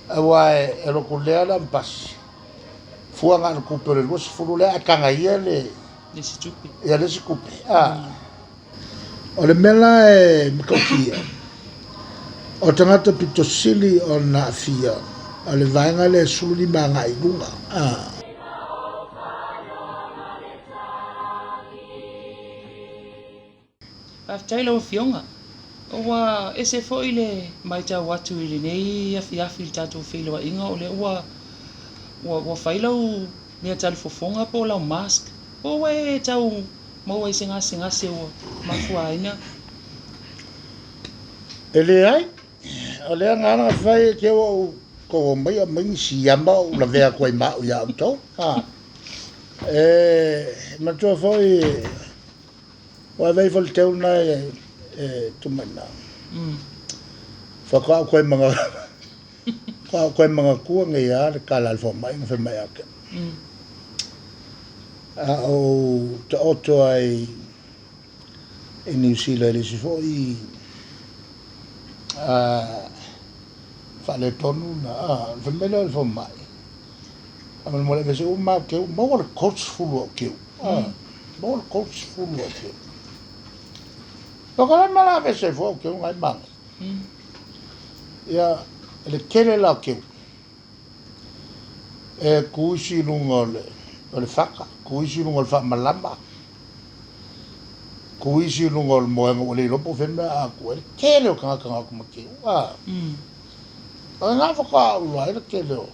Aua e lotu lea le ampasi, fua na o le tupe o le 20 lea ae taga ia le isi tupe. Ia le isi tupe. A. O le mea la e matautia, o tagata pito sili ona aafia, o le vaega lea e 15 agai i luga. A. Faafetai lau Afioga. Ua ese foi le matau atu i lenei afiafi i le tatou feiloaiga o lea ua ua fai lau mea talifofoga po o lau mask po ua e tau maua i se gasegase ua mafua ai na. E leai, o lea na ala ona fai e te ua ou tou omai aumai ni siama ou lavea atu ai ma au ia outou. E manatua foi Ua ave ifo le teu lena e tumai na. Faatoa ou toe mana, faatoa ou toe manatua nei lava le tala a le fomai na fai mai ia te au. A ou taoto ai i Niu Sila i le isi foi faaletonu na, ona fai mai lea o le fomai, faamolemole aveese uma au teu, maua le 30 o au teu. Maua le 30 o keu. O ka lama la vese fo o keu ngai manga. Ia, le tele la o keu. E kuisi lunga o le, o le faka, kuisi lunga o le faamalama, kuisi lunga o le moega ua le iloa po o fea mea a atu ai. Le tele o tagata na o atu ma keu. A. O lena faatoa ou iloa ai le tele o,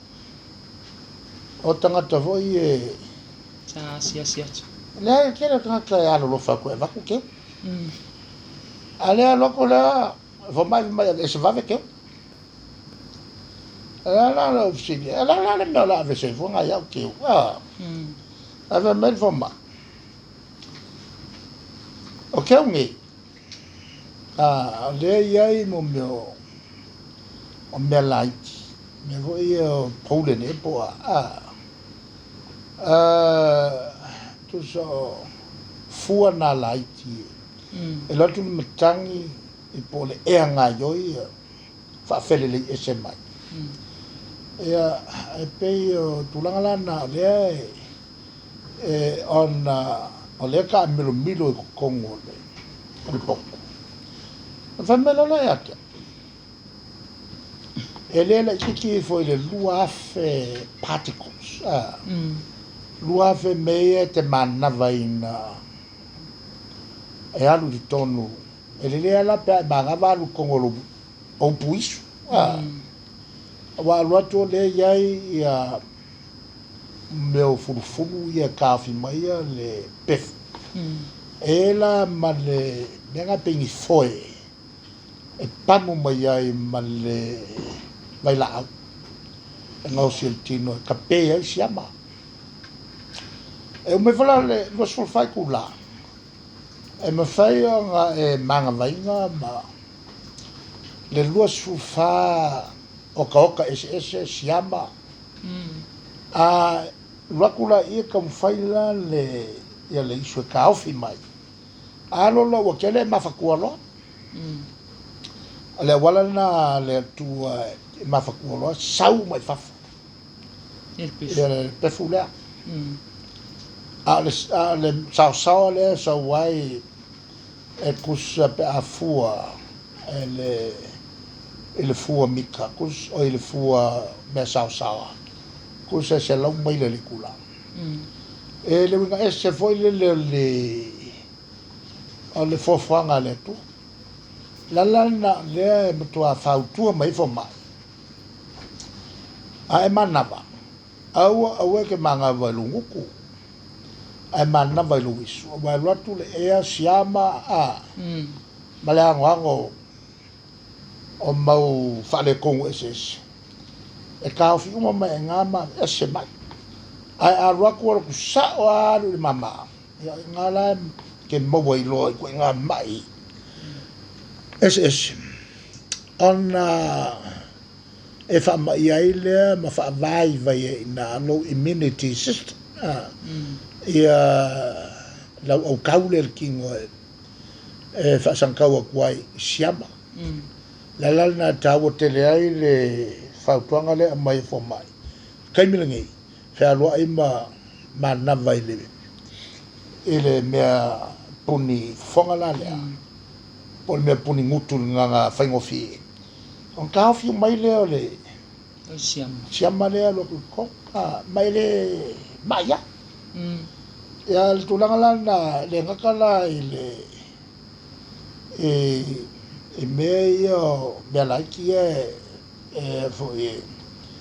o tagata foi e Sa asiasi atu. Leai, e tele o tagata e alolofa atu e avatu keu. A lea alu atu lea, fomai fai mai aveese vave keu. O le a la lou fesili ai, o le a la le mea o le a aveese ai fua nai au keu, a? Ae fai mai le fomai, o keu nei, a, o lea e i ai mo mea o mea laiti, mea foi ia o pollen ea po o a, a. Tusa o fua na laiti e alu atu le matagi po o le ea gaioi faafelelei ese mai. Ia, e pei o tulaga la na o lea e ona o lea e taamilomilo i totonu o le potu. Ona fai mai loa lea ia te au, E le laitiiti ifo i le 2,000 particles, a, 2,000 mea ia e te manavaina e alu i totonu. E lelei lava la pe a e manava alu i totonu o lou oupu isu, a. Aua a alu atu o lea e i ai ia mea o fulufulu ia e taofi mai le pefu. E i ai la ma le mea lena pei ni foe e pamu mai ai ma le vailaau e gaosi e le tino e kape ai siama. E uma ifo la le 24 itula, e mafai ona e magavaina ma le 24 otaota eseese siama. A alu atu laia e taumafai la le, ia le isu e taofi mai. A alu loa ua tele e mafatua loa. O le auala lena a le Atua e mafatua loa, sau mai fafo. Ia le pefu lea. A o le, a o le saosaoa lea e sau ai e tusa pe a fua e le, i le fua mita, tusa, oi le fua mea saosaoa, tusa e 100 maila i le itula. E le uiga ese foi lele o le o le foafoaga a le Atua. O le ala lena o lea e matua fautua mai ai fomai, a e manava, aua aua e te manava i lou gutu, ae manava i lou isu, aua e alu atu le ea siama a, ma le anoano o mau faaletonu eseese, e taofi uma mai i ina ma ese mai. Ae a alu atu alu atu sao lava alu i le mama, ia o i ina la e te maua ai loa i ituaiga mai eseese ona e faamai ai lea ma faavaivai ai i ina lou immunity system, ia lau aukau lea i le tino e faasagitau atu ai i siama. O le ala lena e taua tele ai le fautuaga lea e aumai e fomai. I le taimi lenei, fealuai ma manava i le i le mea puni fofoga la lea, po o le mea puni gutu i le agaga faigofie, ona taofi mai lea o le siama lea alu atu i totonu, ma e le mai lava. Ia, le tulaga la lena, e le gata la i le i mea ia o mea laiti ia e foi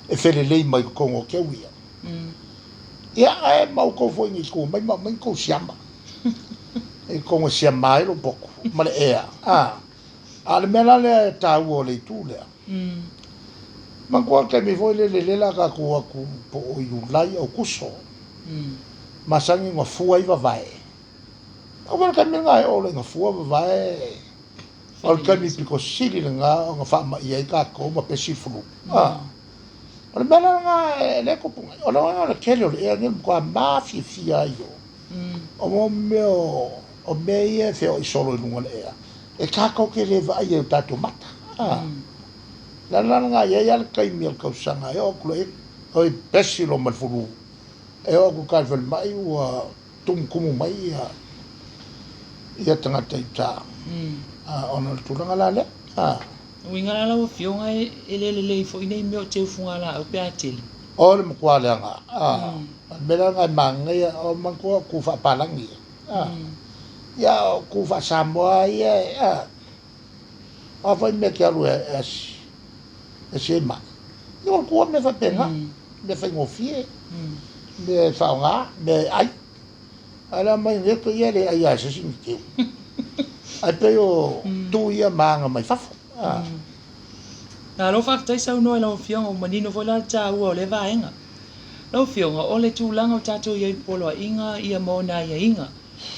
e felelei mai totonu o teu ia. Ia, ae ma outou foi nei tu mai ma aumai ni tou siama i totonu e siama ai lou potu ma le ea. A o le mea la lea e taua o le itu lea, manatua le taimi foi lele lea o le a tatou o atu po o Iulai, Aokuso, masani ona fua ai vavae. Aua le taimi lena e oo loa ina fua vavae, o le taimi pito sili lena ona faamaia ai tatou ma pesi le flu. O le mea la lena lea e tupu nei, o le uiga o le tele o le ea nei e matua mafiafia ai o mea o mea ia e feoai solo i luga o le ea, e tatou te le vaaia i o tatou mata. O le ala la lena e i ai lava le taimi o le tausaga e oo atu loa i ai, oi pesi loa ma le flu, e oo atu i tai i le falemai ua tumutumu mai ia tagata i uta, ona o le tulaga la lea. Uiga la lau Afioga e le lelei foi nei mea o teu fugalaau pe a tele. O le matua leaga, o le mea la lena e manaia, o manatua o tu faapalagi ia, ia o tu faa-Samoa ia, o a foi mea e te alu e asi, asi ai mai, ia o le tu lava mea faapena, mea faigofie, mea e faaaoga, mea e ai. Ae le mai nei ia le ai a se isi ni teu. Ae pei o tu ia ma aga mai fafo. Malo faafetai saunoa i lau Afioga, ua manino foi la le taua o lea vaega. Lau Afioga, o le tulaga o tatou i ai i le poloaiga ia ma ona aiaiga,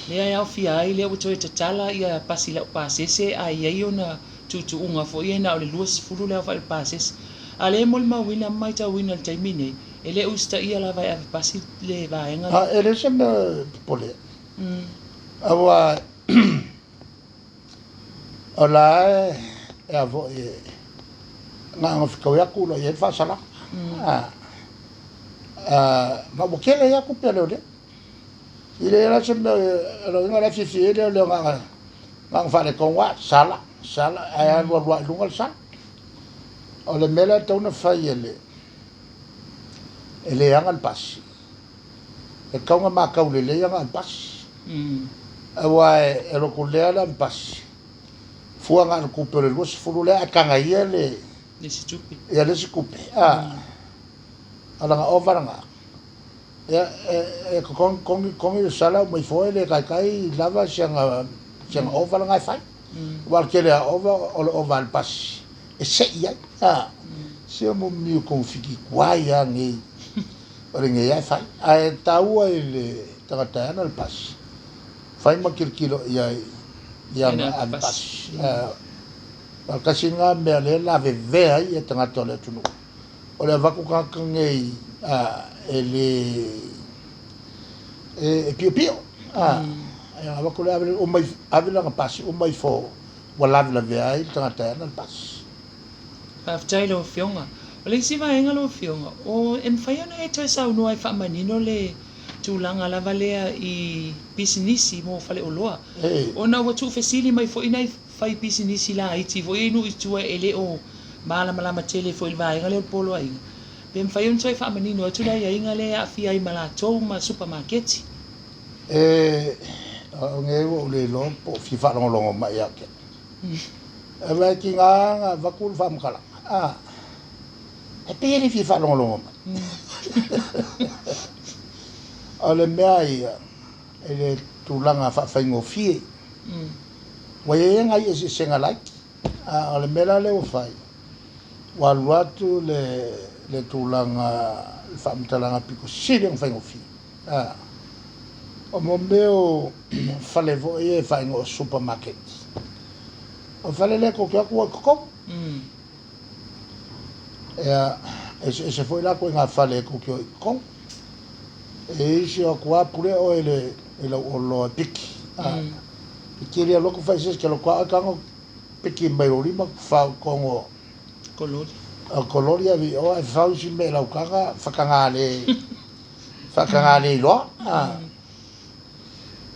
lea e aofia ai lea ua toe tatala ia pasi laupasese ae i ai ona tuutuuga foi ia na o le 20 le aofai o le pasese. A o lea e molimauina ma matauina i le taimi nei, E le usitaia lava e ave pasi le vaega lea. E leai se mea e popole ai. Aua o la e a foi e na ona fetaui atu loa i ai le faasalaga. Ma ua tele ai lava tupe a leoleo. E leai la se mea, o lona uiga o la e fiafia ai leoleo na ona faaletonu lava, sala, sala, ae alualu lava i luga le sala. O le mea la e tatau ona fai e le e leaga le pasi, e tatau ona matau lelei ana ave pasi. Aua e alu atu lea le ave pasi, fua na o le tupe o le 20 lea ae taga ia le isi tupe. Ia le isi tupe. O lana ova lena. Ia e totogi totogi le sala uma ifo e le taitai lava si ana ova lena e fai. Aua o le tele lava o ova o le ova a le pasi e sei ai. Se o mo togafiti tuai lava nei, o lenei lava e fai. Ae taua i le tagata e ana le pasi, fai ma tilotilo i ai i ana ave pasi. O le tasi lena mea lea e lavevea ai tagata o le atunuu, o le avatu tagata nei e le e piopio. E avatu le ave, ave lana pasi uma ifo ua lavelavea ai le tagata e ana le pasi. Faafetai i lau Afioga. O le isi vaega lau Afioga, o e mafai ona e toe saunoa e faamanino le tulaga lava lea i pisinisi mo faleoloa, ona ua tuufesili mai foi nai faipisinisi laiti foi ia i nuu i tua e le o malamalama tele foi i le vaega lea o le poloaiga, pe mafai ona toe faamanino atu le aiaiga lea e aafia ai ma latou ma supamaketi. E, o nei ua ou le iloa po o fia faalogologo mai ia te au. Aua e tiga ona avatu le faamatalaga, a, e pei e le fia faalogologo mai. O le mea ia, i le tulaga faafaigofie, ua i ai nai eseesega laiti, a o le mea la lea ua fai, ua alu atu le tulaga, le faamatalaga pito sili ona faigofie. O mo mea o fale foi ia e faaigoa o supermarket, o fale lea tou te o atu ua i totonu. Ia, eseese foi la ituaiga fale tou te o i totonu. E i ai isi o atu lava pule oe i le i lau oloa e piki. E tele alu atu fai se ke lokoa ai tago piki mai lou lima fao i totonu o Kololi. O kololi ave i o ae fau isi mea i lau taga whakangā le whakangā le iloa.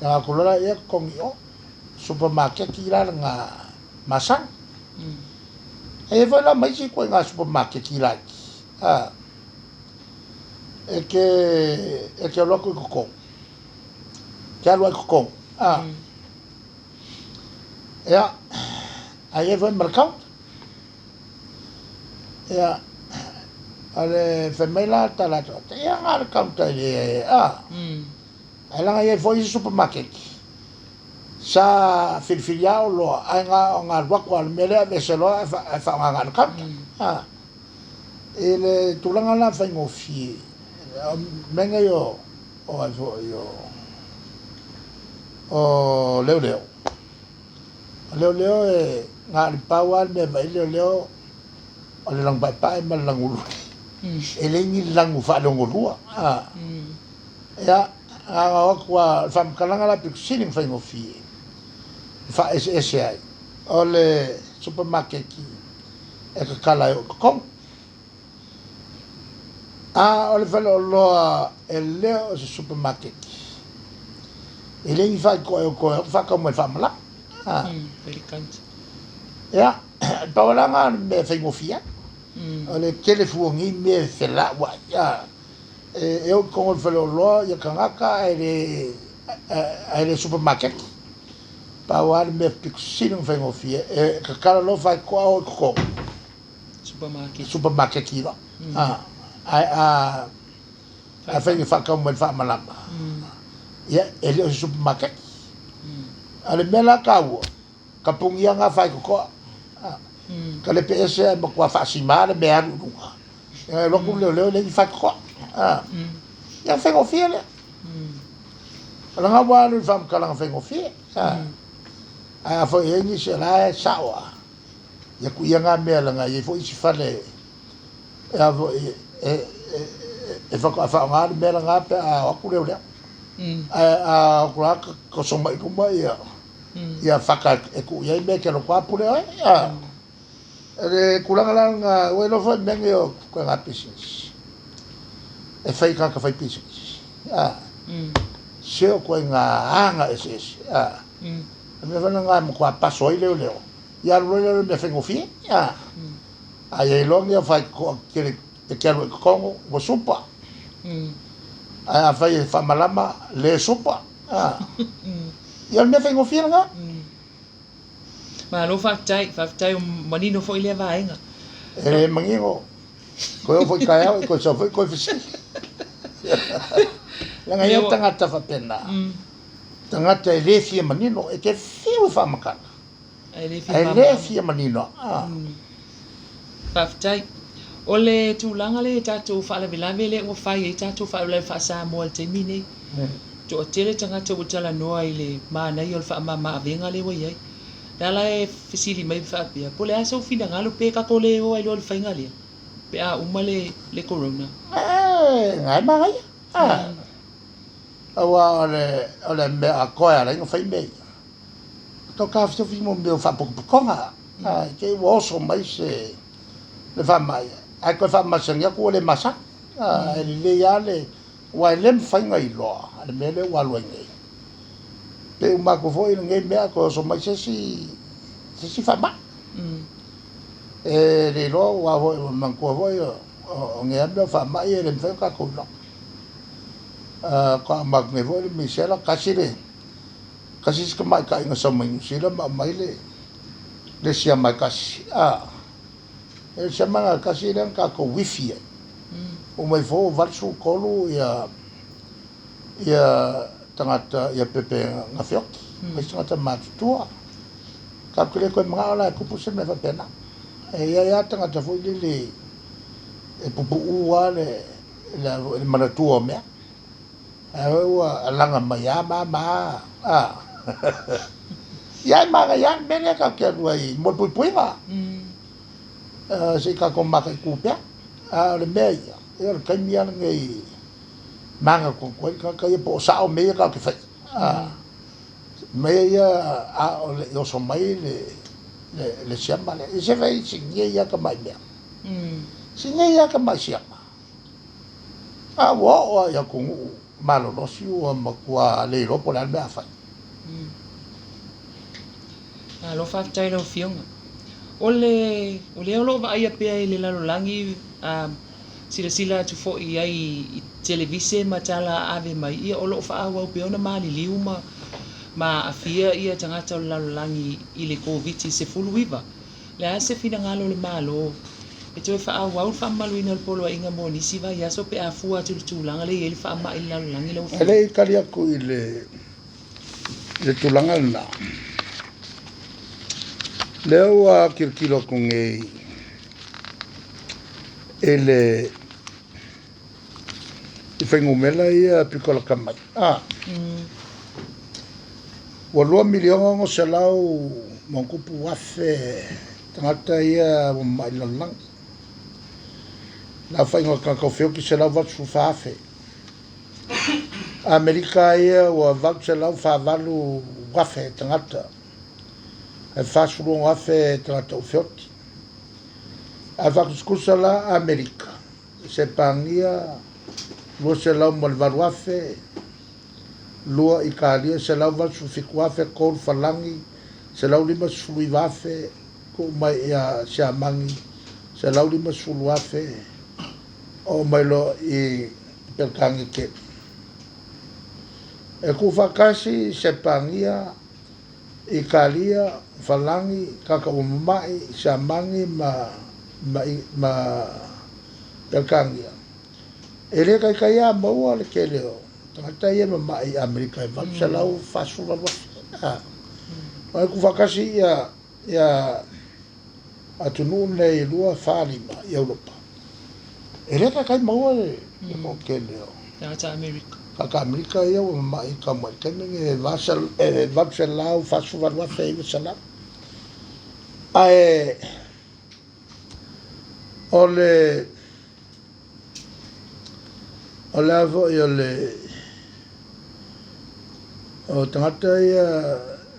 Ia ku lola ia totogi i o supamakeki la nga masani. E i ai foi la ma isi ituaiga supamakeki laiti e ke e ke alu atu i totonu, ke alu ai i totonu. Ia, ae i ai foi ma le counter. Ia, o le fai mai la tala atu, ia na o le counter i le, Ae leaga e i ai foi isi supamakeki sa filifili lava oloa ae na ona alu atu lava o le mea lea aveese loa ae faaaoga na o le counter. I le tulaga la faigofie, o mea nei o o ai foi o o leoleo. O leoleo e na o le pau lava le mea e vaai leoleo o le lanu paepae ma le lanu luli. E leai ni lanu faaleonolua. Ia, na ona o atu lava, o le faamatalaga la pito sili ona faigofie e faaeseese ai, o le supamakeki e tatala e oo i totonu. A o le faleoloa e le o se supamakeki, e leai ni faitotoa e o toe atu faatau mai i le faamalama. Ia, pau lava la lena o le mea e faigofie ai. O le tele fua o nei mea e felauai. E oo i totonu o le faleoloa ia tagata ae le ae le supamakeki. Pau lava le mea pito sili ona faigofie, e tatala loa faitotoa oo i totonu. Supamakeki loa. Ae a afai e faatau mai i le faamalama, ia e le o se supamakeki. A o le mea la taua, ka punia na faitotoa, ka lepe ese ae matua faasima le mea e alu i luga. E alu atu le leoleo e leai ni faitotoa. Ia faigofie lea. O lena ua alu i le faamatalaga faigofie. Ae a foi e i ai nisi o la e sao lava, ia tuia na mea leaga e i ai foi isi fale e a foi e faatoa faaaoga le mea lena pe a o atu leoleo. Ae a o atu la toso mai i luma ia ia faka e tuu i ai mea e te alu atu lava pule oe. O le tulaga la lena, ua iloa foi mea nei o ituaiga pisinisi e fai e tagata faipisinisi. Se o ituaiga aga eseese. O le mea foi lena e matua paso ai leoleo, ia alu loa lea o le mea faigofie. A i ai loa ni faitotoa tetele e te alu ai i totonu, ua supa. Ae afai e faamalama, le supa. Ia o le mea faigofie lena. Malo faafetai, faafetai ua manino foi lea vaega. E le manino, toe oo foi taeao, toe sau foi toe fesili. Leaga e i ai tagata faapena, tagata e le fia manino, e te fiu e faamatala, ae le fia manino. Faafetai. O le tulaga lea i tatou faalavelave lea ua fai ai tatou faalavelave faa-Samoa i le taimi lenei. Toatele tagata ua talanoa i le manaia o le faamama-avega lea ua i ai. O le a la e fesili mai faapea, po o le a sou finagalo pe tatou le o ai loa i le faiga lea pe a uma le le corona? E, na e manaia. Aua o le, o le mea atoa e ala ai ona fai mea ia. Tau taofiofi mo mea o faapotopotoga. I te i ua oso mai se le faamai, ae toe faamasani atu ua le masani. E lelei lava le, aua e le mafai ona iloa le mea lea ua alu ai nei. Pe uma atu foi lenei mea ae toe oso mai se isi, se isi faamai. E le iloa aua foi ua manatua foi o nei lava mea o faamai e le mafai ona tatou iloa. Faatoa uma atu nei foi le misela, tasi le, tasi isi tamaitai na sau mai Niu Sila ma aumai le, le siama e tasi. E le siama na tasi lea na tatou uifi ai. Uma ifo ua 83 ia ia tagata ia pepe na feoti. Ma isi tagata matutua. Tatou te le toe manao la e tupu se mea faapena. E i ai lava tagata foi lele e pupuu lava le le manatua o mea. Ae foi ua alaga mai lava ma ma a. Ia e manaia lava le mea lea tatou te alu ai mo le puipuiga. Se i tatou mataitu pea. A o le mea ia, ia o le taimi lava lenei e manatu atu ai le tagata ia po o sao mea ia tatou te faia. A mea ia a o le i oso mai le le siama lea. I se fai sigia ia ka mai mea. Sigia ia ka mai siama. A ua oo lava i atunuu malolosi ua matua le iloa po o le a le mea a fai. Malo faafetai i lau Afioga. O le, o lea o lo o vaaia pea e le lalolagi, a silasila atu foi i ai i televise ma tala ave mai, ia o lo o faaauau pea ona maliliu ma, ma aafia ia tagata o le lalolagi i le Koviti-19. Le a se finagalo o le Malo e toe faaauau le faamamaluina o le poloaiga mo nisi vaiaso pe a fua atu i le tulaga lea e i ai le faamai i le lalolagi lau E Afioga? le i tali atu i le le tulaga lena, lea ua tilotilo atu nei i le i fuainumera ia pito lata mai. A, ua 2,600,000+ tagata ia ua mamai i le lalolagi. Le aofaiga o tagata ua feoti 184,000. Amerika ia ua 848,000 tagata, ae 46,000 tagata ua feoti. A faatusatusa la Amerika, Sepania 208,000, lua Italia 187,000, tolu Falagi 159,000, tuu mai ia Siamani 150,000, oo mai loa i Peretania tele. E tuufaatasi Sepania, Italia, Falagi, tagata ua mamai, Siamani ma ma ma Peretania. E le taitai lava maua le tele o tagata ia e mamai i Amerika e 848,000. E tuufaatasi ia ia atunuu nei e 2, 4, 5 i Europa. E le taitai maua le toatele o tagata Amerika. Tagata Amerika ia ua mamai tau mai i le taimi lenei e 848,900. Ae o le o le a foi o le o tagata ia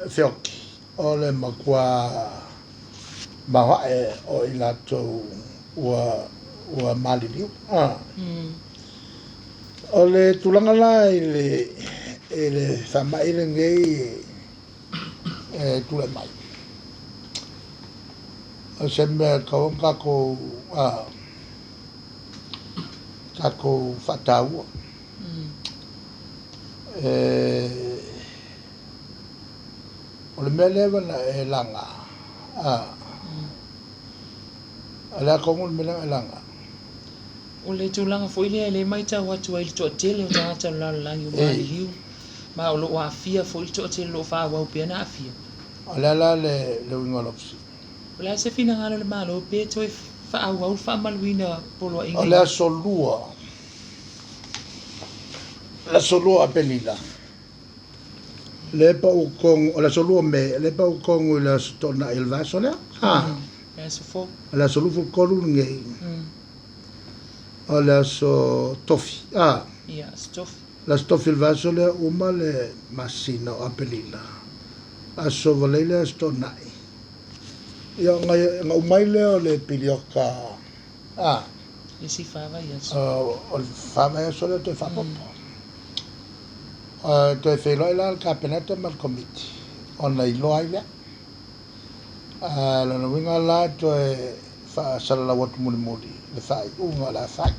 feoti o le matua maoae o i latou ua ua maliliu. O le tulaga la i le i le faamai lenei e tulai mai, o se mea e tatau ona tatou tatou faataua. O le mea lea na e laga, o le a tonu le mea lea na e laga? O le tulaga foi lea lea e matau atu ai i le toatele o tagata o le lalolagi o maliliu, ma o lo o aafia foi le toatele o lo o faaauau pea ona aafia. O le a la le le uiga o lau fesili? O le a se finagalo o le Malo pe toe faaauau le faamamaluina poloaiga O le aso 2, le aso 2 o Aperila, lea e pau tonu, o le aso 2 o Me, lea e pau tonu i le aso Toonai o le vaiaso lea. Le aso fou. O le aso 23 lenei. O le aso Tofi. Ia, aso Tofi. Le aso Tofi o le vaiaso lea, uma le masina o Aperila. Aso Valei le aso Toonai. Ia, ona uma ai lea o le piliota, Le isi fa vaiaso. O le fa vaiaso lea toe faaopoopo. Toe feiloai la le Kapeneta ma le Komiti ona iloa ai lea. Lona uiga la toe faasalalau atu mulimuli le faaiuga o le a fai.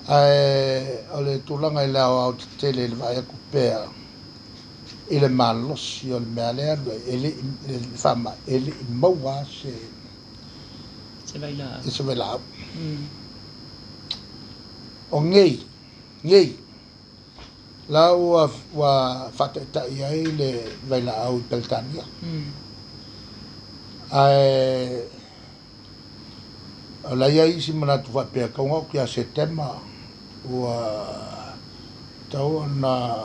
Ae o le tulaga i le aoaotetele i le vaai atu pea i le malosi o le mea lea e alu ai, e le i, le faamai, e le i maua se Se vailaau. Se vailaau. O nei, nei, la ua ua faataitai ai le vailaau i Peretania. Ae o la e i ai isi manatu faapea, tau na oti ia Setema ua tatau ona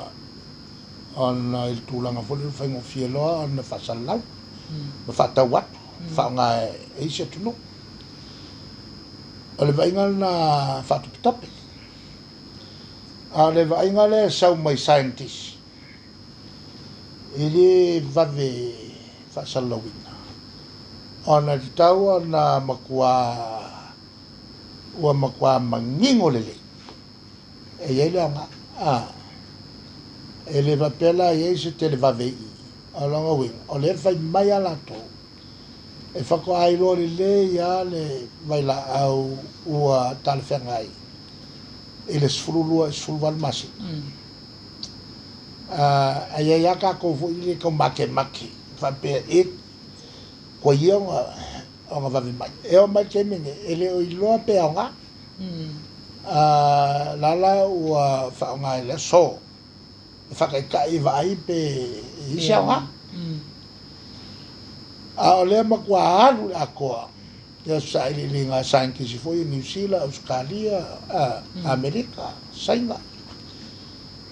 ona i le tulaga foi lea ua faigofie loa ona faasalalau ma faatau atu, faaaoga e isi atunuu. O le vaaiga lena faatopetope. A o le vaaiga lea e sau mai scientist. E le vave faasalalauina ona e tatau ona matua ua matua manino lelei e i ai le aoga. A, e le faapea la e i ai se televave i i. O lona uiga, o lea e fai mai lava latou, e faatoa iloa lelei lava le vailaau ua talafeagai i le 12 i le 18 masina. Ae i ai lava tatou foi lele e tau makemake faapea e koe ia ona vave mai. E oo mai i le taimi lenei, e le o iloa pe aoga. La la ua faaaoga i le aso e faataitai e vaai pe i ai se aoga. A o lea matua alu i le atoa ia sailiiliga a saienitisi foi i Niu Sila, Ausetalia, Amerika, Saina.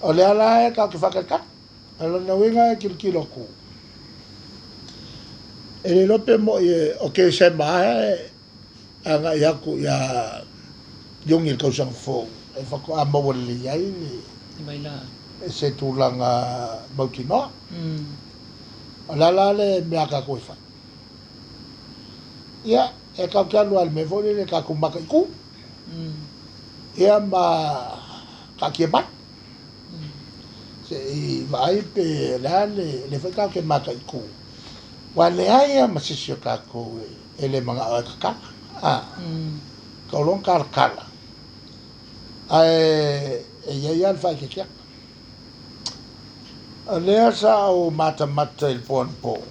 O lea la e tatou te faatalitali. O lona uiga e tilotilo atu, e le iloa pe moni o Tesema e agai atu ia Iuni i le tausaga fou e faatoa maua lelei ai le se tulaga mautinoa. O le a la le mea a tatou e fai? Ia, e tatou te alu lava i le mea foi lele tatou mataitu, ia ma taatia mai. Se i vaai pe o le a le, lea foi tatou te mataitu, aua e leai lava ma se isi o tatou e le manao e tatala. A, tau loa ona talatala, ae e i ai lava le faaeteetega. O lea sa ou matamata i le po anapo,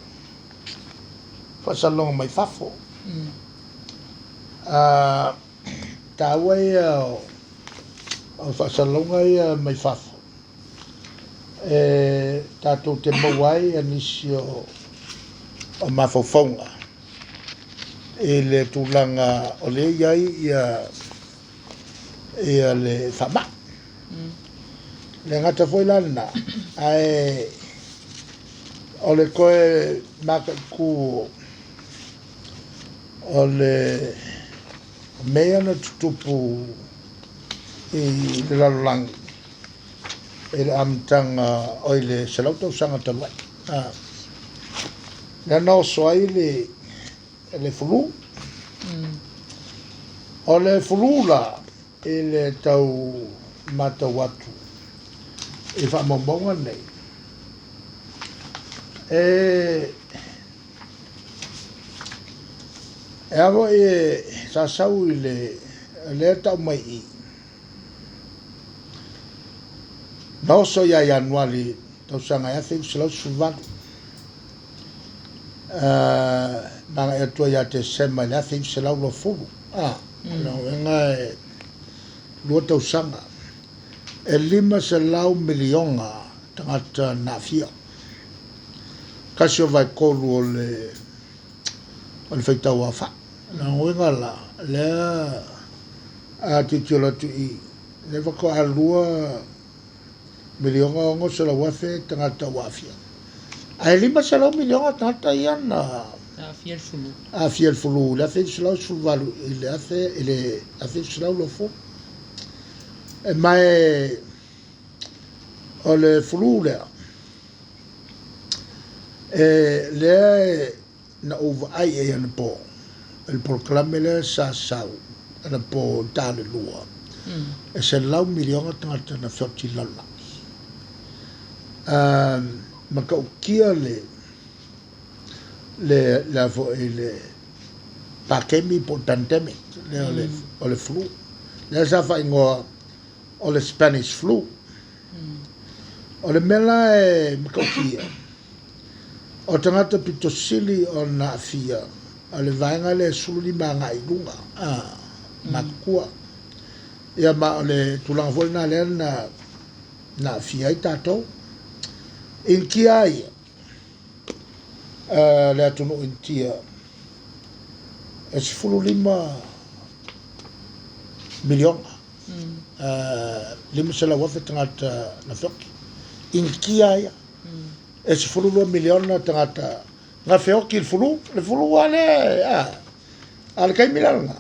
faasalalauga mai fafo. A, taua ia o faasalalauga ia mai fafo e tatou te maua ai nisi o mafaufauga i le tulaga o lea e i ai ia le faamai. Le gata foi la lena, ae o le toe mataitu o le mea ia na tutupu i le lalolagi i le amataga oi le 100 tausaga talu ai. Lea na oso ai le fulu. O le fulu la i le tau matau atu i faamaumauga nei, e e a foi e sa sau i le lea tau mai i na oso ia Ianuari tausaga e 1918, ma agai atu ai ia Tesema i le 1920. A, o lona uiga e lua tausaga, e 500 miliona tagata na aafia. Tasi o vaetolu o le o le faitau aofai. O lona uiga la, lea a tilotilo atu i i, lea faatoa lua miliona 600,000 tagata ua aafia. Ae 500 miliona tagata ia na aafia le fulu. Aafia le fulu i le 1918 i le 1920. E ma e o le fulu lea, e lea e na ou vaai i ai anapo i le polokalame lea sa sau anapo i le ta o le 2, e 100 miliona tagata na feoti i le lalolagi. Matautia le le le a foi le pakemi po o le pandemic lea o le flu. Lea sa faaigoa o le Spanish flu. O le mea la e matautia, o tagata pito sili ona aafia o le vaega lea e 15 agai i luga, matutua. Ia ma o le tulaga foi lena lea na aafia ai tatou. Initia ia, le atunuu Initia, e 15 miliona, 500,000 tagata na feoki. Initia ia, e 12 miliona tagata na feoki i le fulu, le fulu lava lea, a o le taimi la lena,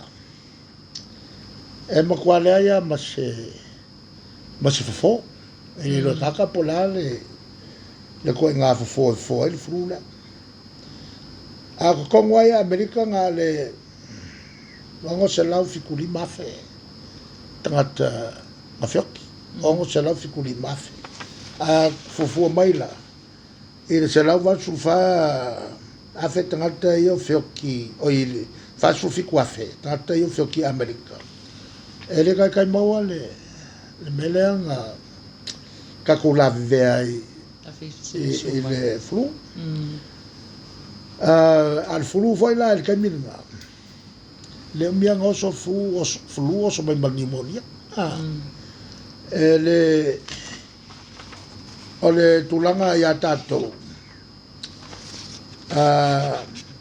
e matua leai lava ma se fofo. E le iloa e tagata po o le a le le ituaiga fofo e fofo ai le flu lea. A o totonu lava ia Amerika na o le 675,000 tagata na feoti, 675,000. A fuafua mai la i le 184,000 tagata ia o feoti, oi le 47,000 tagata ia o feoti i Amerika, e le taitai maua le mea lea na tatou lavevea ai i le flu. A o le flu foi la i le taimi lena, le umi lava na oso flu, oso mai ma le niumonia. E le, o le tulaga ia tatou,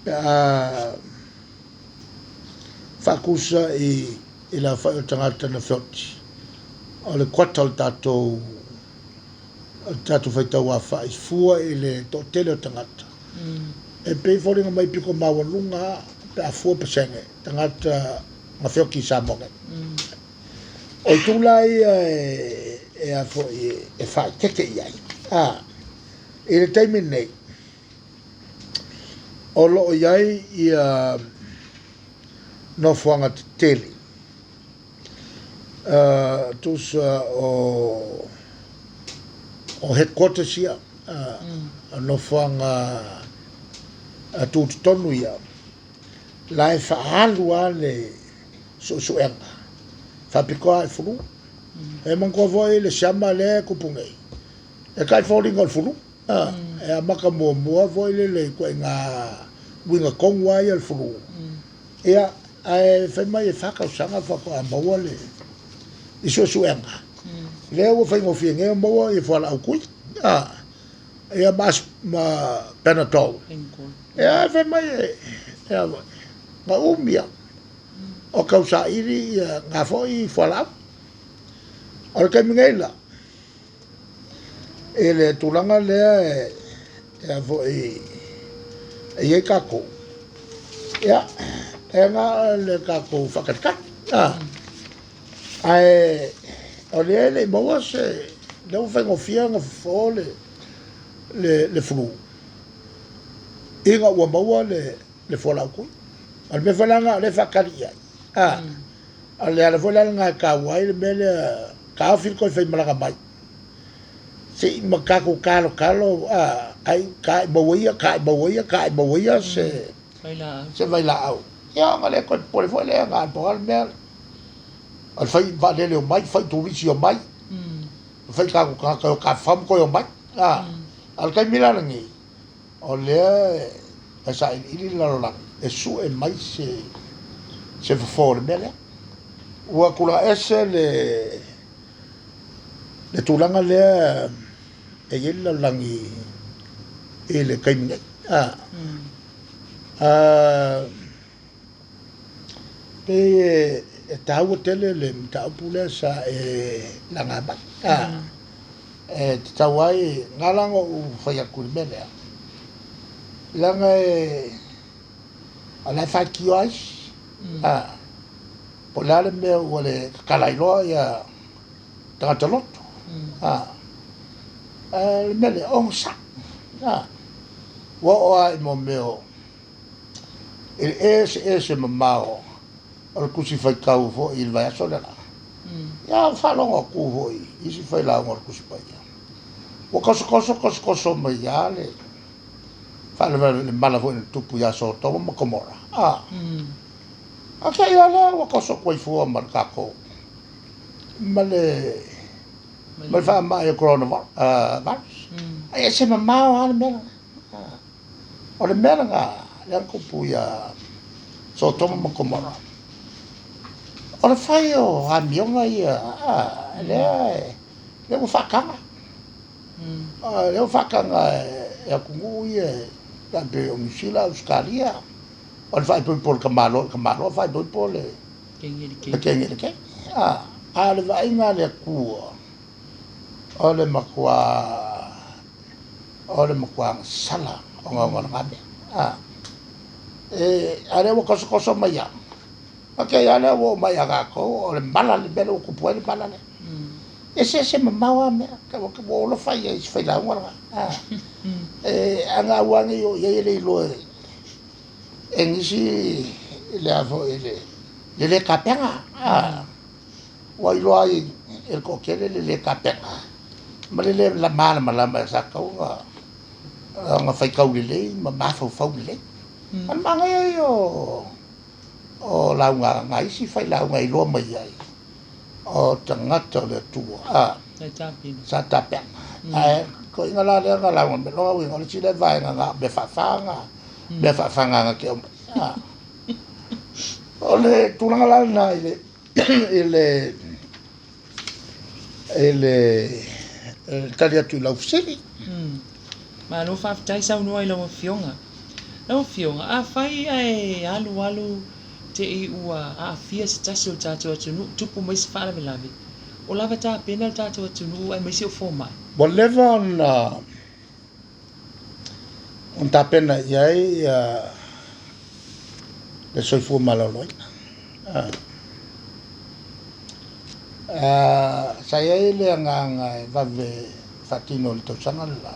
pe a faatusa i le aofai o tagata na feoti, o le quota o le tatou tatou faitau aofai fua i le toatele o tagata. E pei e foliga mai pito maualuga pe a fua pasene tagata na feoti i Samoa nei. O itu la ia e a foi e faaeteete i ai. I le taimi lenei, o lo o i ai ia nofoaga tetele tusa o headquarters ia, nofoaga tutotonu ia, la e faaalu lava le suesuega faapitoa lava i fulu. E manatua foi le siama lea e tupu nei, e tai foliga o le fulu. E amata muamua foi lele i ituaiga uiga tonu lava ia o le fulu. Ia, ae fai mai e 4 tausaga faatoa maua le i suesuega. Lea ua faigofie nei ona maua ia fualaau tui. Ia ma Panadol. Ia, fai mai e na umi lava o tausaili ia na foi fualaau. O le taimi nei la, i le tulaga lea e foi e i ai tatou, ia, e na o le tatou faatalitali. Ae o lea e le i maua se, lea ua faigofie ona fofo le flu, ina ua maua le fualaau tui. O le mea foi la lena o lea e faatali i ai. O le ala foi la lena e taua ai le mea lea, taofi le toe faimalaga mai. Se i ma tatou talotalo, ai taimau ia, taimau ia, taimau ia se vailaau. Ia ona le toe popole foi lea, na o le pau lava le mea, o le fai vaalele o mai, fai turisi o mai, fai tatou tagata o tafafao ma toe o mai. A o le taimi la lenei, o lea e sailiili le lalolagi e sue mai se fofo o le mea lea. Ua tulaga ese le tulaga lea e i ai le lalolagi i le taimi nei. Pei e taua tele le mataupu lea sa e laga mai. E tatau ai, na ala ona ou fai atu i le mea lea, leaga e o la e faitio ai isi. Po o le a le mea ua le tatala ai loa ia tagata lotu. Ae o le mea lea, ogasai. Ua oo lava i mea o i le eseese mamao o le Tusi Faitau foi i le vaiaso lea. Ia, ua faalogo atu foi i isi failauga o le Tusi Paia. Ua tosotoso tosotoso mai lava le faalavelave i le mala foi na tupu ia Sotoma ma Komora. A te i lava lea ua toso atu ai fua ma le tatou ma le faamai o coronavirus. Ai ese mamao lava le mea lena. O le mea lena lea na tupu ia Sotoma ma Komora. O le fai o amioga ia, lea ua faataga. Lea ua faataga e atunuu ia, e pei o Niu Sila, Ausetalia. O le faaipoipo o le tamaloa i le tamaloa, faaipoipo le kegi i le kegi. A o le vaaiga a le Atua, o le matua gasala ogaoga o lena mea. A o lea ua tosotoso mai lava. Ok, a lea ua oo mai ia tatou, o le mala le mea lea ua tupu ai le mala lea. Eseese mamao lava mea, ua ou alofa ia i si failauga lena. E ana aua ne i oo i ai e le iloa e nisi le a foi le le lē tapena. Ua iloa ai e le toatele le lē tapena ma le lē malamalama sa tatau ona faitau lelei ma mafaufau lelei. O le manaia ia o lauga a nai isi failauga e iloa mai ai o tagata o le Atua sa tapena. Ae toeaiina la lea na lauga mai, lona uiga o le isi lea vaega na o mea faafa na, mea faafaga na te aumai. O le tulaga la lena i le i le i le tali atu i lau fesili. Malo faafetai saunoa i lau Afioga. Lau Afioga, afai ae alualu te i ua aafia se tasi o le tatou atunuu, tupu mai se faalavelave, o lava tapena le tatou atunuu aemaise o fomai? Ua leva ona tapena i ai le soifua maloloina. Sa i ai le agaga e vave faatino i le tausaga le la,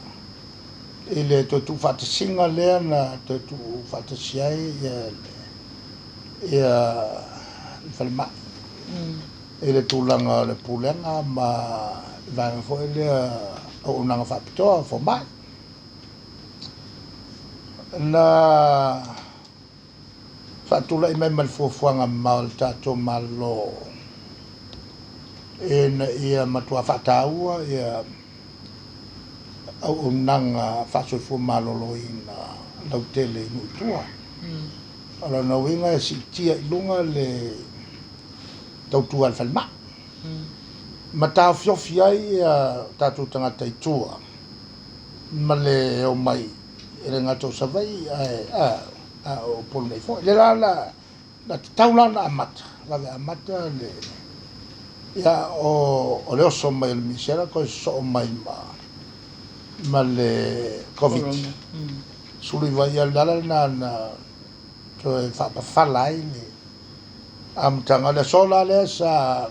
i le toe tuufaatasiga lea na toe tuufaatasi ai ia le falemai i le tulaga o le pulega ma le vaega foi lea auaunaga faapitoa fomai. Na faatulai mai ma le fuafuaga mamao a le tatou Malo ina ia matua faataua ia auaunaga faasoifua maloloina lautele i nuu i tua. O lona uiga e siitia i luga le tautua a le falemai ma taofiofi ai ia tatou tagata i tua ma le omai e le gata o Savaii ae a o Upolu nei foi. Le la la na tatau la ona amata, vave amata le ia o le oso mai o le misela toe sosoo mai ma le Covid. 19 ia le ala lena na toe faapafala ai le amataga. O le aso la lea sa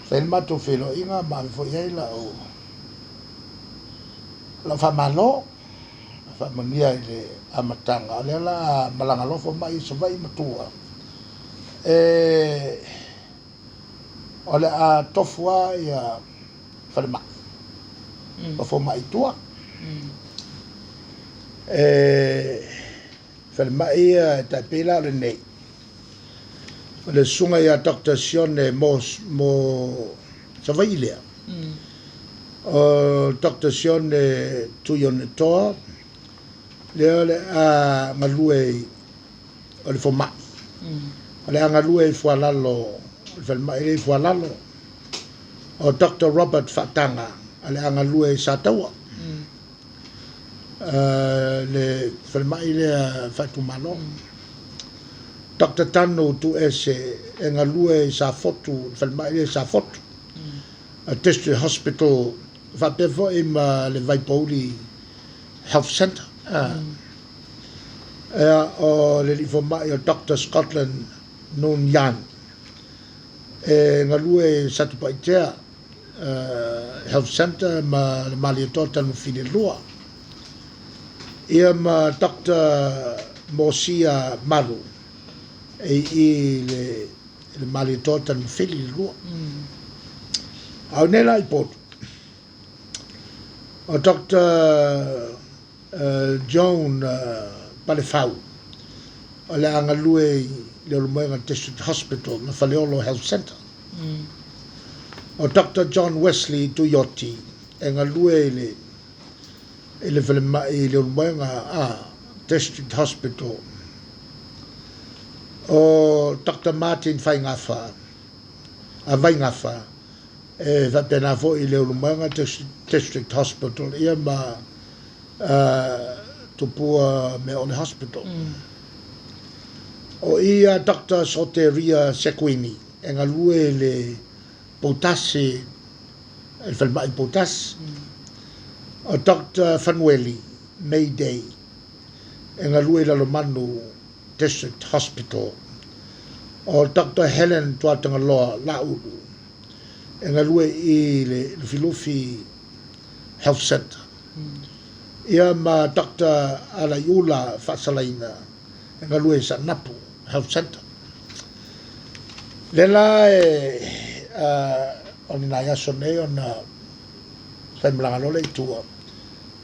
fai le matou feiloaiga ma ave foi i ai lau faamalo ma faamanuia i le amataga. O lea o le a malaga loa fomai i Savaii ma tua, o le a tofu lava ia falemai ma fomai i tua. Falemai ia e tai pei la o lenei, o le susuga ia Doctor Sione mo Savaii lea, o Doctor Sione Tuionetoa, lea o le a galue o le fomai, o le a galue i Fualalo, o le falemai lea i Fualalo, o Doctor Robert Faataga, o le a galue i Sataua, le falemai lea faaitumalo. Doctor Tanu Tuese e galue i Safotu, le falemai lea i Safotu, District Hospital, faapea foi ma le Vaipouli Health Centre. O le alii fomai o Doctor Scotland Noon Yan e galue i Satupaitea Health Centre ma le Malietoa Tanumafili 2. Ia ma Doctor Mosia Malu e i le Malietoa Tanumafili 2. A o nei la i Upolu, o Doctor Joan Palefau o le a galue i Leulumoega District Hospital ma Faleolo Health Centre. O Doctor John Wesley Tuioti e galue i le falemai i Leulumoega District Hospital. O Doctor Martin Faigafa, a Vaigafa, e faapena foi i Leulumoega District Hospital ia ma Tupua Meaole Hospital. O ia Doctor Soteria Sequini e galue i le Poutasi, le falemai i Poutasi. O Doctor Fanueli Mayday e galue i Lalomanu District Hospital. O Doctor Helen Tuatagaloa Laulu E galue i le Lufilufi Health Centre. Ia ma Doctor Alaiula Faasalaina e galue i Saanapu Health Centre. Lea la e o ni nai aso nei ona faimalaga loa lea i tua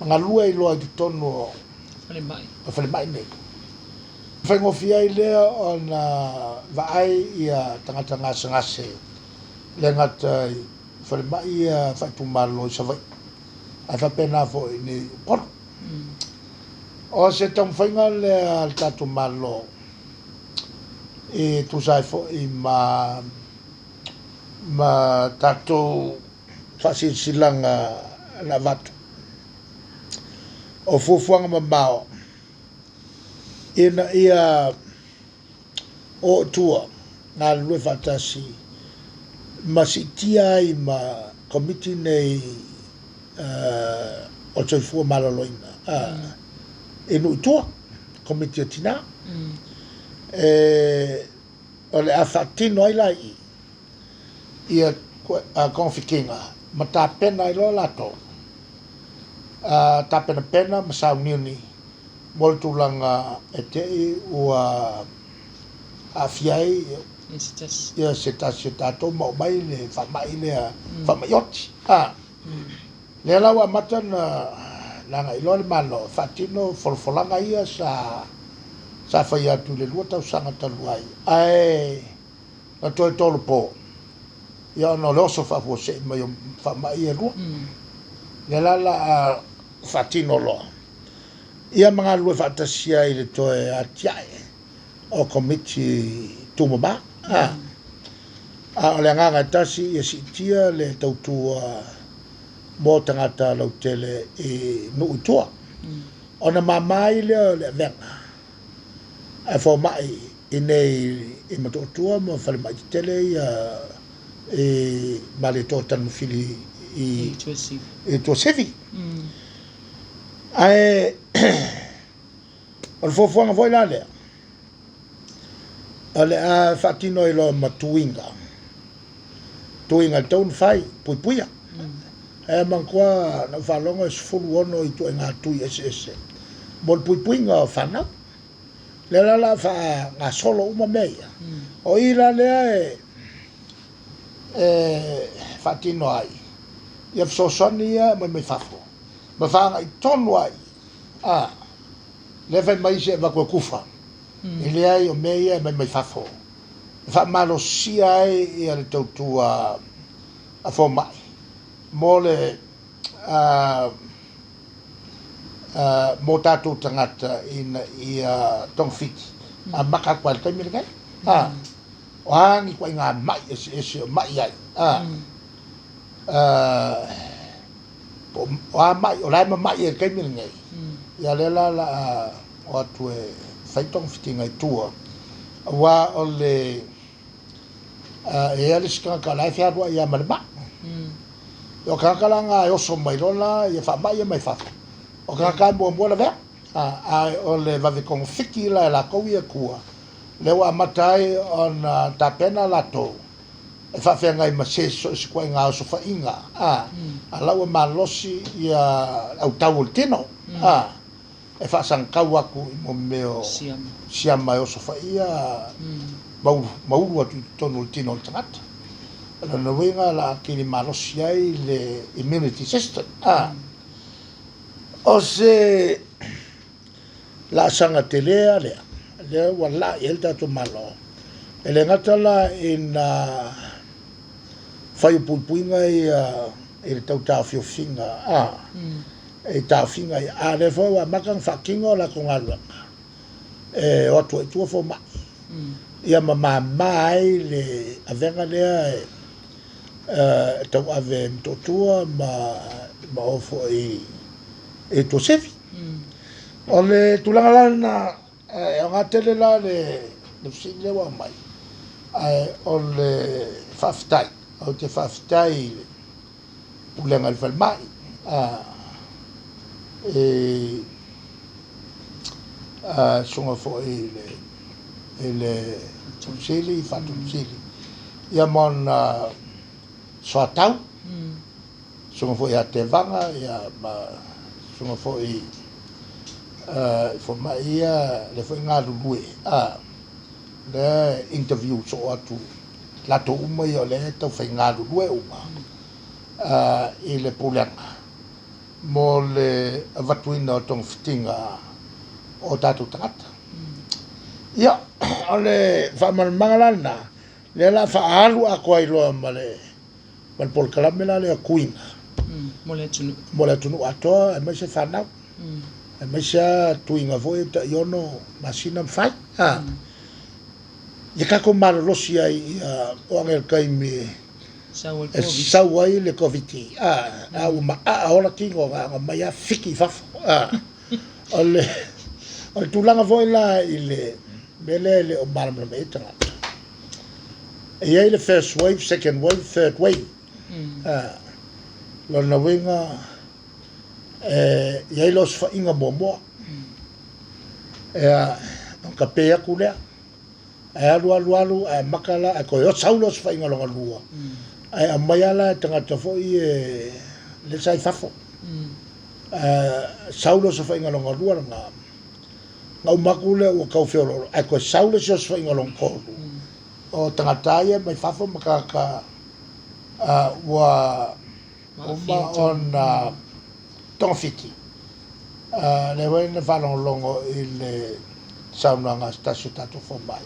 ma galue ai loa i totonu o falemai, o falemai nei. Faigofie ai lea ona vaai ia tagata gasegase le gata i falemai ia faaitumalo i Savaii ae faapena foi i nei Upolu. O se taumafaiga lea a le tatou Malo e tusa ai foi ma ma tatou faasilasilaga na avatu o fuafuaga mamao ina ia o i tua galulue faatasi ma siitia ai ma Komiti nei o le Soifua Maloloina i nuu i tua, Komiti o Tina. E, o le a faatino ai la i i ia togafitiga ma tapena ai loa latou, tapenapena ma sauniuni mo le tulaga e te i ua aafia ai ia se tasi o tatou ma oo mai le faamai lea, faamai oti. Lea la ua amata ona agai loa le Malo e faatino folafolaga ia sa sa faia atu i le 2 tausaga talu ai, ae na toe tolopo ia ona o le oso faafuasei mai o faamai ia e lua. Lea la o le a faatino loa ia ma galulue faatasi ai i le toe atiae o Komiti Tumama. A o le agaga e tasi ia siitia le tautua mo tagata lautele i nuu i tua. Ona mama ai lea o le avega a fomai i nei i Motootua ma falemai tetele ia i Malietoa Tanumafili i Tuasivi. Ae o le fuafuaga foi la lea, o le a faatino ai loa ma tuiga, tuiga e tatau ona fai, puipuia. Ae manatua na ou faalogo e 16 ituaiga tui eseese mo le puipuiga o fanau. Lea la o le a faagasolo uma mea ia. O i la lea e faatino ai ia fesoasoani ia e aumai mai fafo ma faagai tonu ai. A, lea fai mai isi e avatu e tufa. E leai, o mea ia e aumai mai fafo e faamalosia ai ia le tautua a fomai mo le mo tatou tagata ina ia togafiti amata atu lava i le taimi lenei. O a ni ituaiga mai eseese o mai ai, po o a mai o la e mamai ai i le taimi lenei, ia lea la o le a o atu e fai togafitiga i tua, aua o le e i ai le isi tagata o la e fealuai lava ma le mai. O tagata la na e oso mai loa la ia faamai ia mai fafo, o tagata e muamua lavea. Ae o le vave togafiti la e latou ia tua, lea ua amata ai ona tapena latou e faafeagai ma se so o se ituaiga osofaiga, a la ua malosi ia le autau o le tino, a e faasagatau atu i mo mea o siama e osofaia ma ulu atu i totonu o le tino o le tagata. O lona uiga o le a atili malosi ai le immunity system. O se laasaga tele lava lea, lea ua laa i ai le tatou Malo. E le gata la ina fai o puipuiga ia i le tau taofiofiga, i taofiga ia, a o lea foi ua amata ona faatino a latou galuega e o atu ai i tua fomai, ia ma mama ai le avega lea e tauave e Motootua ma o foi i Tuasivi. O le tulaga la lena, e aoga tele la le fesili lea ua aumai, ae o le faafetai, ou te faafetai i le Pulega i le Falemai, i susuga foi i le Ofisa Sili, Faatonu Sili, ia ma ona Soatau, susuga foi ia Tevaga, ia ma susuga foi i fomai ia lea foi e galulue, a, lea e interview soo atu latou uma ia o lea e taufai galulue uma i le Pulega mo le avatuina o togafitiga o tatou tagata. Ia, o le faamalamalamaga la lena, lea o le a faaalu atoa ai loa ma le ma le polokalame la lea o tuiga mo le atunuu, mo le atunuu atoa, aemaise fanau, aemaise lava tuiga foi e tai 6 masina ma fai. Ia tatou malolosi ai ia oo ane i le taimi e sau ai le Koviti, a ua maaa ola tino na ona omai lava fiki i fafo. O le tulaga foi la i le mea lea e le o malamalama i ai tagata, e i ai le first wave, second wave, third wave. Lona uiga e i ai le osofaiga muamua, ia, ona tape atu lea, ae alu alu alu ae maka la, ae toe sau le osofaiga lona lua, ae aumai lava la e tagata foi e lea sa i fafo. Sau le osofaiga lona lua lena, na uma atu lea ua tau feoloolo, ae toe sau le isi osofaiga lona tolu, o tagata ia mai fafo ma tagata ua uma ona togafiti. Lea foi na faalogologo i le saunoaga a se tasi o tatou fomai,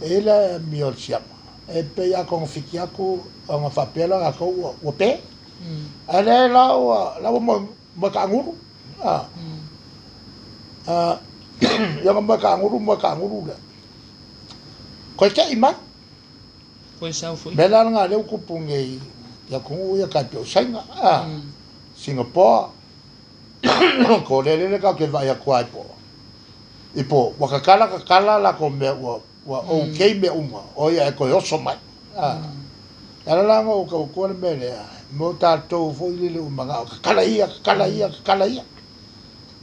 e i ai le amio o le siama, e pei a togafiti atu ona faapea lea o latou ua pe, ae leai la ua moe taagulu. Ia ona moe taagulu moe taagulu lea, toe tei mai. Toe sau foi. Mea la lena lea ua tupu nei i atunuu ia tai pei o Saina, Singapore, Korea, lele tatou te vaai atu ai po i po ua tatala tatala latou mea ua okay mea uma, o ia e toe oso mai. E ala la ona ou tau atua le mea lea, mo tatou foi lele ua manao tatala ia, tatala ia, tatala ia.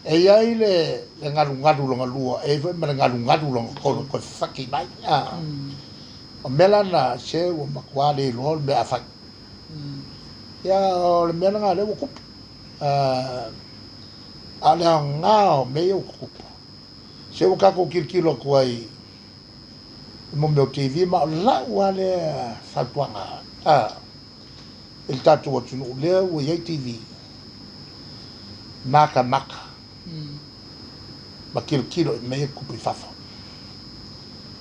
E i ai le galugalu lona lua, e i ai foi ma le galugalu lona tolu e toe fafati mai. O mea la na, se ua matua le iloa le mea a fai. Ia, o le mea lena lea ua tupu. A o le aoga o mea ia ua tutupu, se ua tatou tilotilo atu ai i mea o TV, ma o lau lava lea fautuaga i le tatou atunuu lea ua i ai TV, matamata ma tilotilo i mea ia e tutupu i fafo,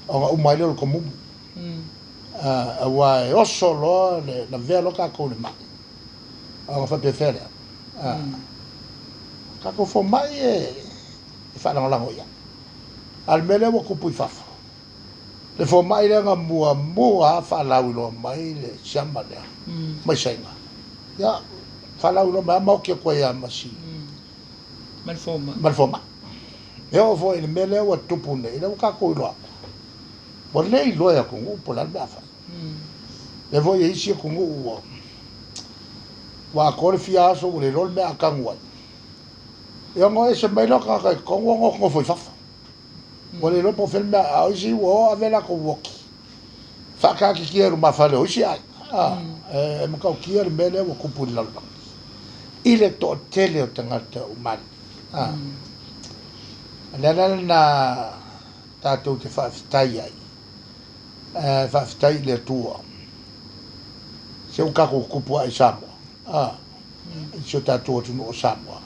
ona uma ai lea o le tomumu, aua e oso loa le lavea loa tatou i le mai, ona faapefea lea. Tatou fomai e faalagolago i ai. A o le mea lea ua tupu i fafo, le fomai lea na muamua lava faalauiloa mai le siama lea mai Saina, ia, faalauiloa mai lava ma oti atu ai lava ma si ma le fomai. Ma le fomai. E oo foi i le mea lea ua tupu nei, lea ua tatou iloa atu, ua le iloa e atunuu po o le a le mea a fai. Lea foi e i ai isi atunuu ua ua atoa le fia aso ua le iloa le mea a tanu ai. Ia ona ese mai lea o tagata i totonu ona nofonofo i fafo. Ua le iloa po o fea le mea, a o isi ua o ave latou oti faataatitia i lumafale o isi aiga. E matautia le mea lea ua tupu i le lalolagi i le toatele o tagata ua maliliu. O le ala lena tatou te faafetai ai, faafetai i le Atua se ua tatou tupu ae i Samoa, i si o tatou atunuu o Samoa.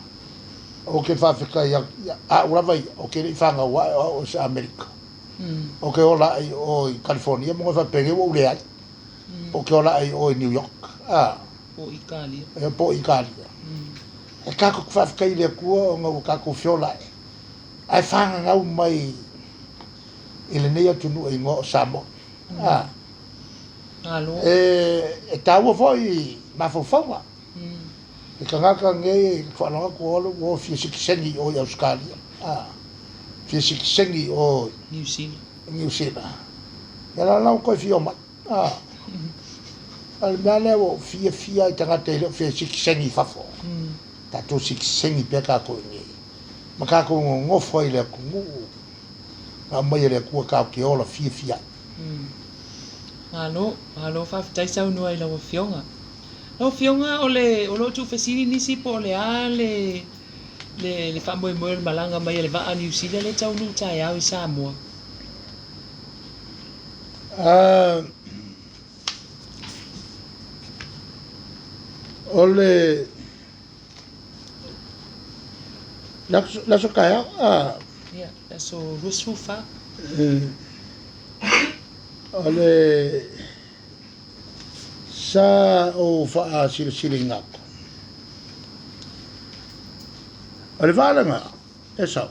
Ou te faafetai atu, ia, au lava ia, ou te le i fanau ae o au o se Amerika. Ou te ola ae i o i California, mo faapenei ua ou leai. Po ou te ola ae i o i New York. Po o Italia. Ia, po o Italia. E tatou te faafetai i le Atua ona ua tatou feola ae. Ae fagagau mai i lenei atunuu e igoa o Samoa. Malo. E taua foi mafaufauga. Le tagata nei e faalogo atu o alu ua fia sitiseni i o i Ausetalia. Fia sitiseni i o i Niu Sila. Niu Sila. Ia la la ua toe fia omai. O le mea lea ua ou fiafia ai i tagata e le o fia sitiseni i fafo. Tatou sitiseni pea tatou i inei. Ma tatou nonofo ai i le atunuu na aumai e le Atua tatou te ola fiafia ai. Malo, malo faafetai saunoa i lau Afioga. Lau Afioga, o le, o lo o tuufesili nisi po o le a le, le, le faamoemoe o le malaga mai a le vaa a Niu Sila lea e taunuu taeao i Samoa. O le le aso taeao, a. Ia, le aso 24. O le sa ou faasilasilaina atu, o le vaa lena e sau.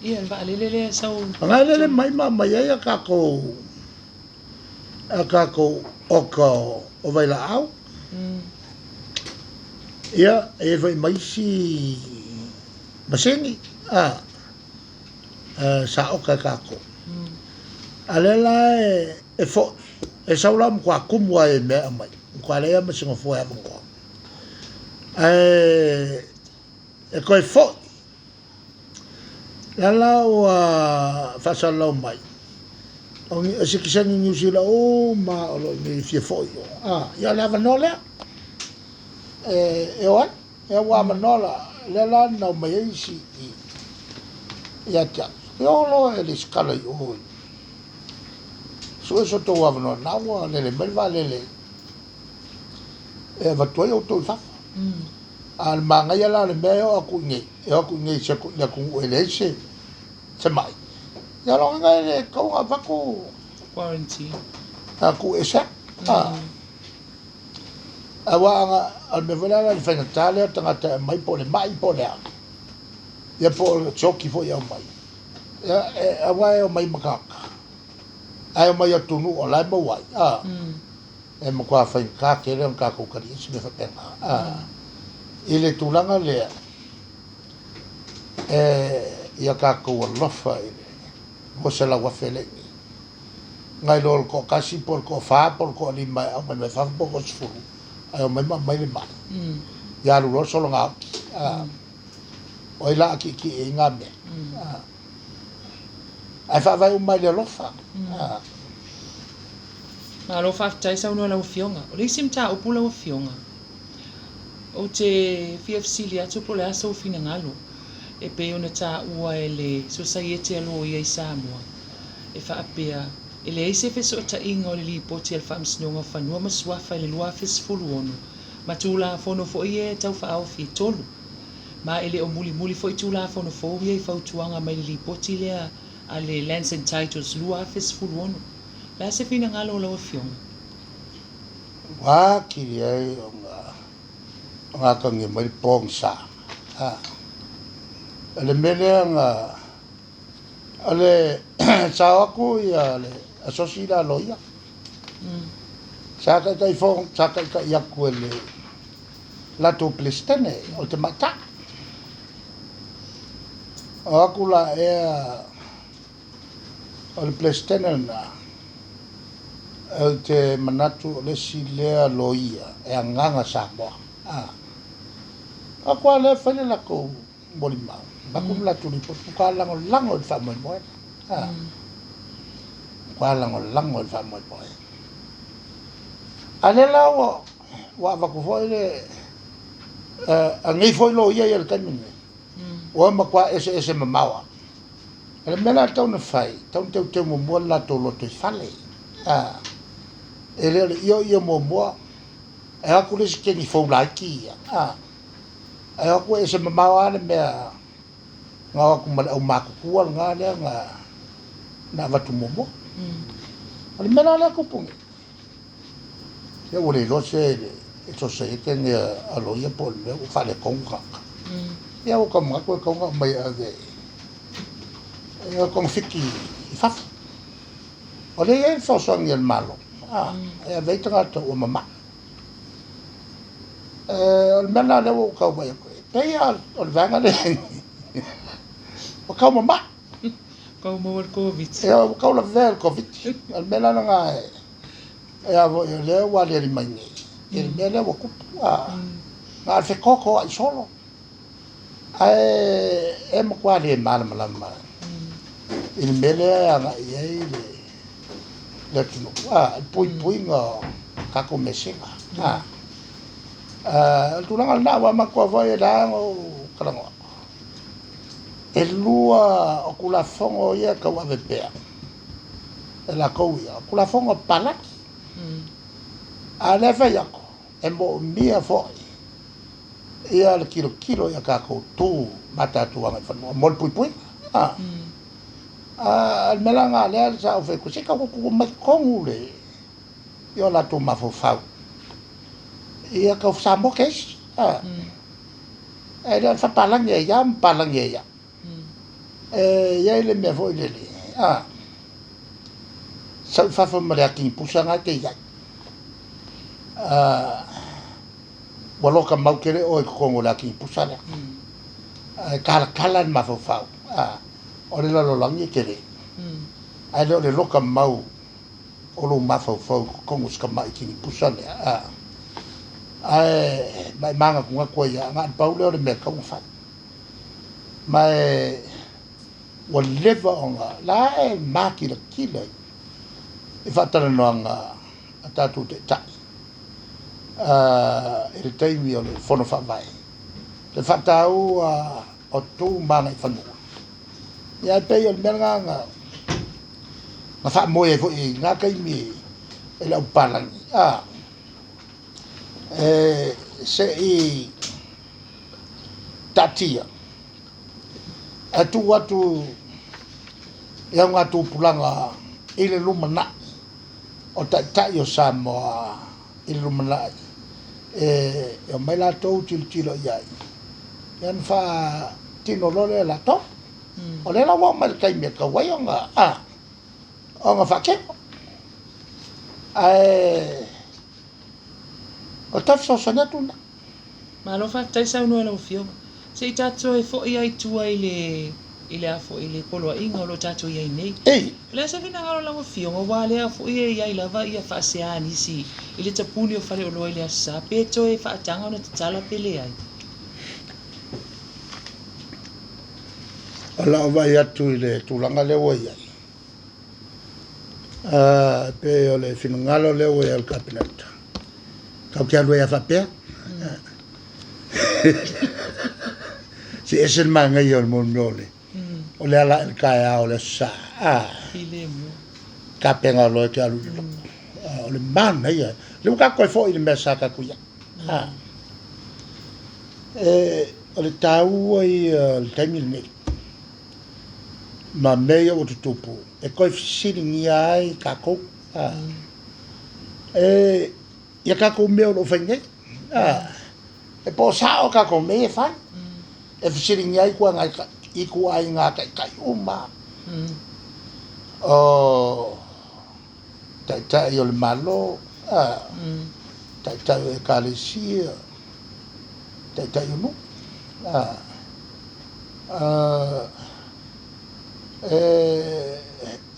Ia, le vaalele lea e sau. Ona e lele mai ma aumai ai a tatou a tatou oka o vailaau. Ia, e i ai foi ma isi masini a sa oka e tatou. A o lea la e foi, e sau la matua tumu lava i mea e aumai, matua leai lava ma se nofoa e avanoa. Ae e toe foi, lea la ua faasalalau mai, o sitiseni Niu Sila uma o lo o i inei e fia foi i o, ia o le avanoa lea e o ai. Ia ua avanoa la, lea la na omai ai isi ia te au. E o loa e lesitala i o i sue so outou avanoa na ua lele mai le vaalele e avatu ai outou i fafo. A o le manaia la o le mea e oo atu i inei, e oo atu i inei i le atunuu e leai se mai. Ia o lona uiga e le tatau ona avatu quarantine. A tuu ese atu. Aua ana, o le mea foi lea le faigata lea o tagata e aumai po o le mai po o le a, ia po o le sioki foi e aumai. Ia, aua e omai ma tagata, ae omai i atunuu o la e maua ai, a, e matua faigata tele ona tatou tali ai se mea faapena. A, i le tulaga lea, e, ia tatou alofa i le 200,000 lea i inei. Nai lo le toatasi po o le toafa po o le toalima e aumai mai fafo po o le toasefulu ae omai ma aumai le mai. Ia alu loa sologa oti. O ai la a tietie ai na mea. Ae faavae uma i le alofa. Malo faafetai saunoa lau Afioga. O le isi mataupu lau Afioga, ou te fia fesili atu po o le a sou finagalo e pei ona taua e le Sosaiete a Loia i Samoa e faapea, e leai se fesootaiga o le Lipoti a le Faamasinoga o Fanua ma Suafa i le 2016 ma Tulafono foi ia e tau faaofi e tolu, ma e le o mulimuli foi Tulafono fou ia i fautuaga mai le Lipoti lea a le Lands and Titles 2016. O le a se finagalo o lau Afioga? Ua atili ai ona atagia mai le pogisa. O le mea lea na O le sao atu ia le asosi la loia. Sa taitai fo, sa taitai atu e le latou Peresetene o le tamaitai. O atu la ea o le Peresetene lena, ou te manatu o le isi lea loia e agaga Samoa. O atu lava lea fai le latou molimau, avatu le latou lipoti, matua lagolago i le faamoemoe. Matua lagolago i le faamoemoe. A lea la ua ua avatu foi le a nei foi loia ia i le taimi lenei, ua matua eseese mamao lava. O le mea la e tatau ona fai, tatau ona teuteu muamua le latou lotoifale. E le o le ioio muamua, e o atu le isi kegi fou laiti ia. Ae o atu e ese mamao lava le mea na o atu ma le aumatutua lena lea na na avatu muamua. O le mea la lea e tupu nei, ia ua le iloa se le sosaiete nei a loia po o le mea ua faaletonu tagata. Ia ua tau manatu e tatau ona aumai e ave e togafiti i fafo. O lea e i ai le fesoasoani a le Malo e ave ai tagata ua mamai. O le mea lena lea ua ou tau vaai atu ai, pei lava o le vaega lea ua tau mamai. Tau maua le Koviti. Ia, ua tau lavea i le Koviti. O le mea la lena e a foi o lea ua aliali mai nei i le mea lea ua tupu. Na o le fetotoai solo. Ae e matua le malamalama i le mea lea e agai i ai le atunuu, le puipuiga o tatou measina. O le tulaga lena aua manatua foi e la ona ou talanoa atu, e lua o Tulafono ia e tauave pea e latou ia, o Tulafono a papalagi. A o lea e fai atu, e moomia foi ia le tilotilo i a tatou tu ma tatou agaifanua mo le puipuiga. A o le mea la lena lea sa ou fai atu, se i tatou tuu mai totonu le i o latou mafaufau ia tau Samoa case. Ae le o le faapalagi ai lava ma palagi ai lava. E i ai le mea foi lele, a sau i fafo ma le ati pusa na e te i ai. Ua loka mau tele oe i totonu o le ati pusa lea. Ae talatala le mafaufau. O le lalolagi e tele. Ae le o le loka mau o lou mafaufau i totonu o si tamai tinipusa lea, a, ae ma e manatunatu ai lava, na o le pau lea o le mea e tatau ona fai. Ma e ua leva ona, la e matilatila i faatalanoaga a tatou taitai i le taimi o le Fono Faavae, le faataua o tu ma agaifanua. Ia ae pei o le mea lena na na faamoe ai foi i lena taimi e le au papalagi, a, e se i taatia ae tuu atu i augatupulaga i le lumanai o Taitai o Samoa i le lumanai e omai latou tilotilo i ai, ia ona faatino loa lea e latou. O lea la ua oo mai i le taimi e tatau ai ona, a, ona faatino. Ae o le tau fesoasoani atu lena. Malo faafetai saunoa i lau Afioga. Se i tatou toe foi lava i tua i le, i le a foi, i le poloaiga o lo o tatou i ai nei. Ei! O le a se finagalo o lau Afioga, aua o lea foi e i ai lava ia faasea a nisi i le tapuni o faleoloa i le Aso Sa, pe toe faataga ona tatala pe leai? O lau vaai atu i le tulaga lea ua i ai, e pei o le finagalo lea ua i ai o le Kapeneta, tatou te alu ai lava faapea. Se ese le manaia o le mea o le, o le ala ae i le taeao o le Aso Sa, tapena loa e te alu i le lotu. O le manaia, lea ua tatou toe foi i le mea sa tatou i ai. O le taua ia o le taimi lenei ma mea ia ua tutupu e toe fesiligia ai tatou e ia tatou mea o lo o fai nei. E po o sao tatou mea ia e fai. E fesiligia ai ituaiga taitai uma o Taitai o le Malo, Taitai o Ekalesia, Taitai o nuu.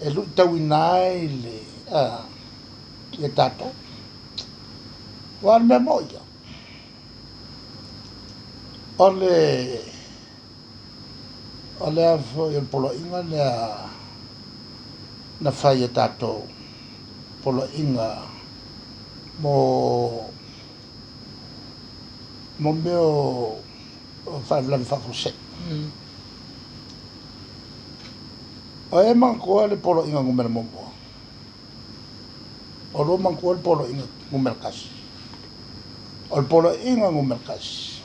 E luitauina ai le ia tatou. Aua o le mea moni ia, o le O le a foi o le poloaiga lea na fai e tatou, poloaiga mo mo mea o faalavelave faafuasei. O e manatua le poloaiga numera muamua? O lua manatua le poloaiga numera tasi? O le poloaiga numera tasi,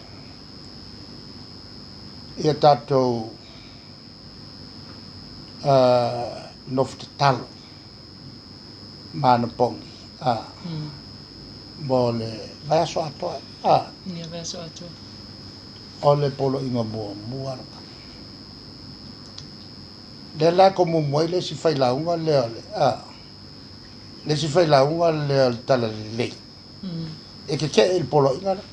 ia tatou nofo tatalo ma anapogi mo le vaiaso atoa. Ia, vaiaso atoa. O le poloaiga muamua lena. Lea la e tomumu ai le isi failauga lea o le, le isi failauga lea o le Talalelei, e tetee i le poloaiga lea.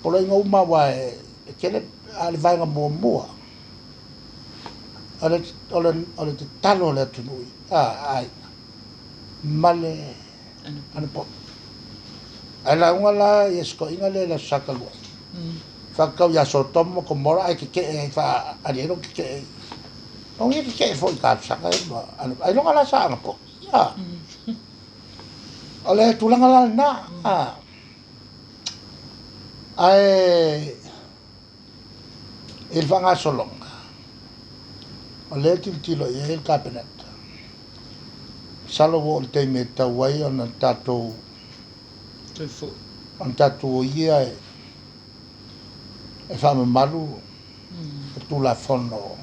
Poloaiga uma aua e tele, a o le vaega muamua, o le, o le, o le tatalo a le atunuu i aiga ma le anapogi. Ae lauga la ia si toeaina lea i le Aso Sa talu ai, faatatau ia Sotomo ma Komora ae tetee ai faaali ai lona tetee i Lona ia tetee foi i talosaga ia ma ailoga la sa anapogi. O le tulaga la lena. Ae i le faagasologa, o lea e tilotilo i ai le Kapeneta, masalo ua oo i le taimi e tatau ai ona tatou Toe foi. Ona tatou o ia e faamamalu le Tulafono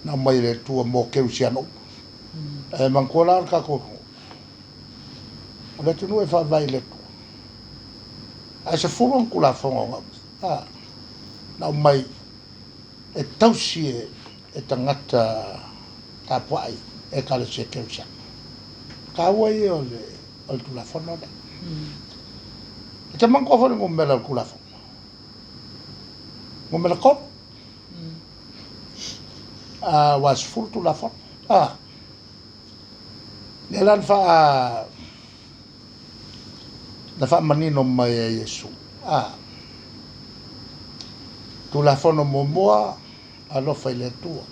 na aumai e le Atua mo kerisiano uma. E manatua la o le tatou atunuu, o le atunuu e faavae i le Atua. Ae 10 ana Tulafono na aumai, na aumai e tausi e tagata tapuai Ekalesia Kerisiano. Taua ia o le Tulafono lea. E te manatua foi le numera o le Tulafono? Numera 3. Aua e 10 Tulafono. Lea la na faamanino mai e Iesu. Tulafono muamua, alofa i le Atua,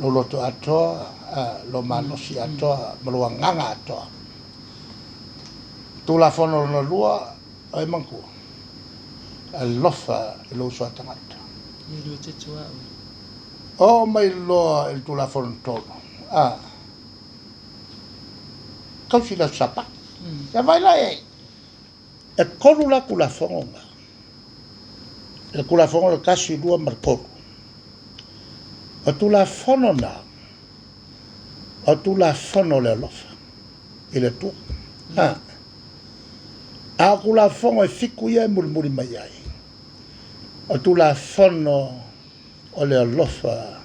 lou loto atoa, lou malosi atoa, ma lou agaga atoa. Tulafono lona lua, o ai manatua? Alofa i lou uso a tagata. Ia lua te tuaoi. Oo mai loa i le Tulafono tolu, tausi le Aso Sapatu. Ia vaai la i ai, e 3 la Tulafono na. Le Tulafono le 1, 2 ma le 3. O Tulafono na, o Tulafono o le alofa i le Atua. A o Tulafono e 7 ia e mulimuli mai ai, o Tulafono o le alofa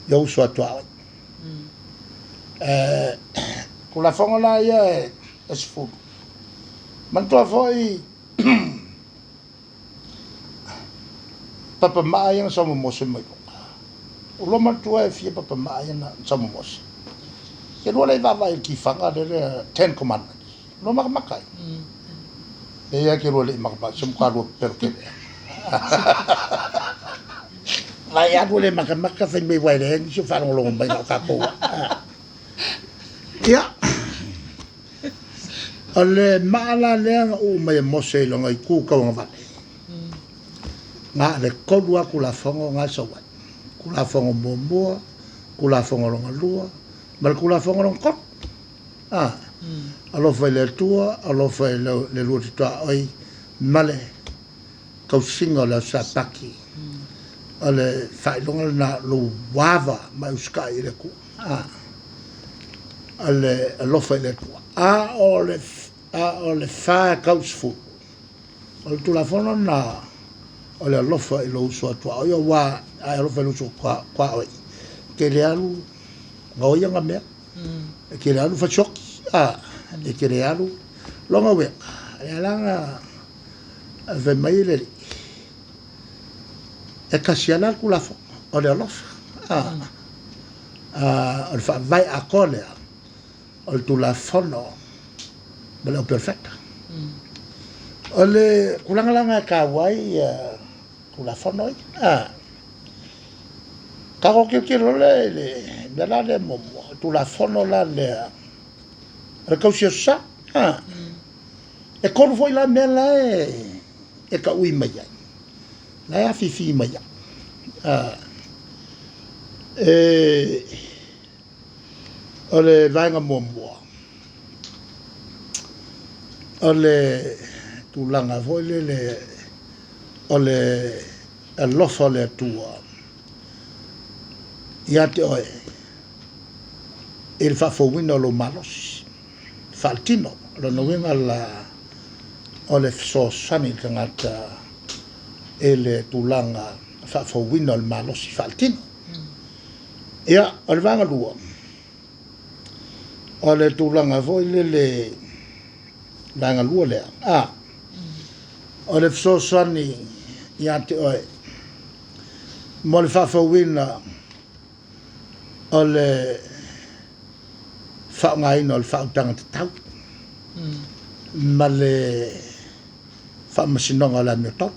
i o uso a tuaoi. Tulafono la ia e 10. Manatua foi papamaa ia na sau ma Mose mai luga. Ua manatua e fia papamaa ia na sau ma Mose. Ke lua le vaavaai i le tifaga lea 10 Commandments. Lua makamaka ai. E ia ke lua le makamaka, se muka lua pepelo tele. Vai alu le makamaka fai mai wai le nisi o faalogologo mai na o tatou. Ia. O le maa la lea na uu mai e Mose i lona itu tauagavale. Na le 3 a Tulafono na e sau ai. Tulafono muamua, Tulafono lona lua, ma le Tulafono lona tolu. Alofa i le Atua, alofa i le lua te tuaoi, ma le tausiga o le Aso Sapati. O le faailoga lena lou ava ma e usitai i le Atua. O le alofa i le Atua. A o le 4 tau 10, o le Tulafono na o le alofa i lou uso a tuaoi, aua a e alofa i lou uso tuaoi, ke le alu gaoia ngā mea, e ke le alu fasioki, e ke le alu longa uea, e alanga fai mai le alii, e kasi ala le Tulafono, o le alofa, o le faavae atoa lea, o le Tulafono ma le Perofeta. O le tulaga la na e taua ai Tulafono ia. Tatou tilotilo lea i le mea la lea muamua, Tulafono la lea o le tausi aso sa. E 3 foi la mea la e taui mai ai, la e afifi mai ai. O le vaega muamua, o le tulaga foi lele o le alofa o le Atua ia te oe i le faafouina o lou malosi faaletino. O lona uiga la o le fesoasoani i le tagata i le tulaga faafouina o le malosi faaletino. Ia, o le vaega lua, o le tulaga foi lele vaega lua lea, o le fesoasoani ia te oe mo le faafouina o le faaaogaina o le faautaga tatau ma le faamasinoga o le amiotonu.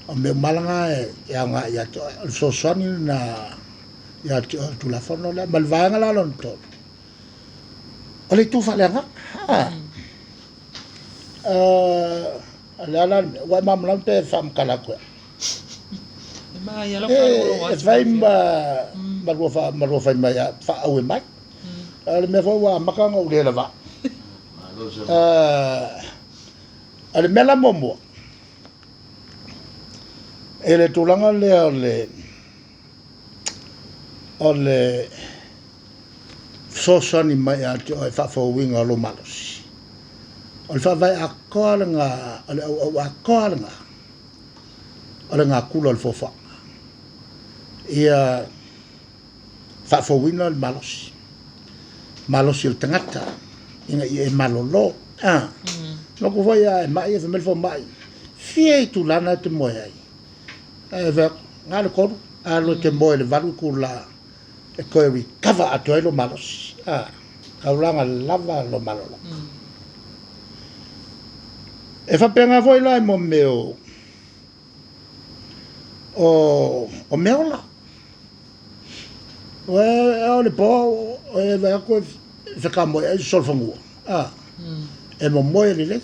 O mea uma lana e aoga ia te oe. O le fesoasoani lena ia te oe o le Tulafono lea. Ma le vaega la lona 3, o le itu faaleagaga. O le a la le mea? Ua e malamalama pe faamatala atu e au? E manaia lau faalogologo E atu fai lau ma Afioga. ma lua ma lua fai mai faaauau mai. A o le mea foi ua amata ona ou le lava. O le mea la muamua, i le tulaga lea o le fesoasoani mai ia te oe i faafouina o lou malosi, o le faavae atoa lena, o le auau atoa lena o le natura o le foafoaga, ia faafouina le malosi, malosi o le tagata ina ia e malolo. Ah, loku foi a e mai e fai mai le fomai, fia itula na e te moe ai? Ae fai atu, na o le 3, alu e te moe i le 8 itula e toe recover atu ai lo malosi. Ah, taulaga lava lo malolo. E faapena foi la i mo mea o mea ola. O le po e vaai atu e fetamoe ai solofanua. Ah, e momoe lelei.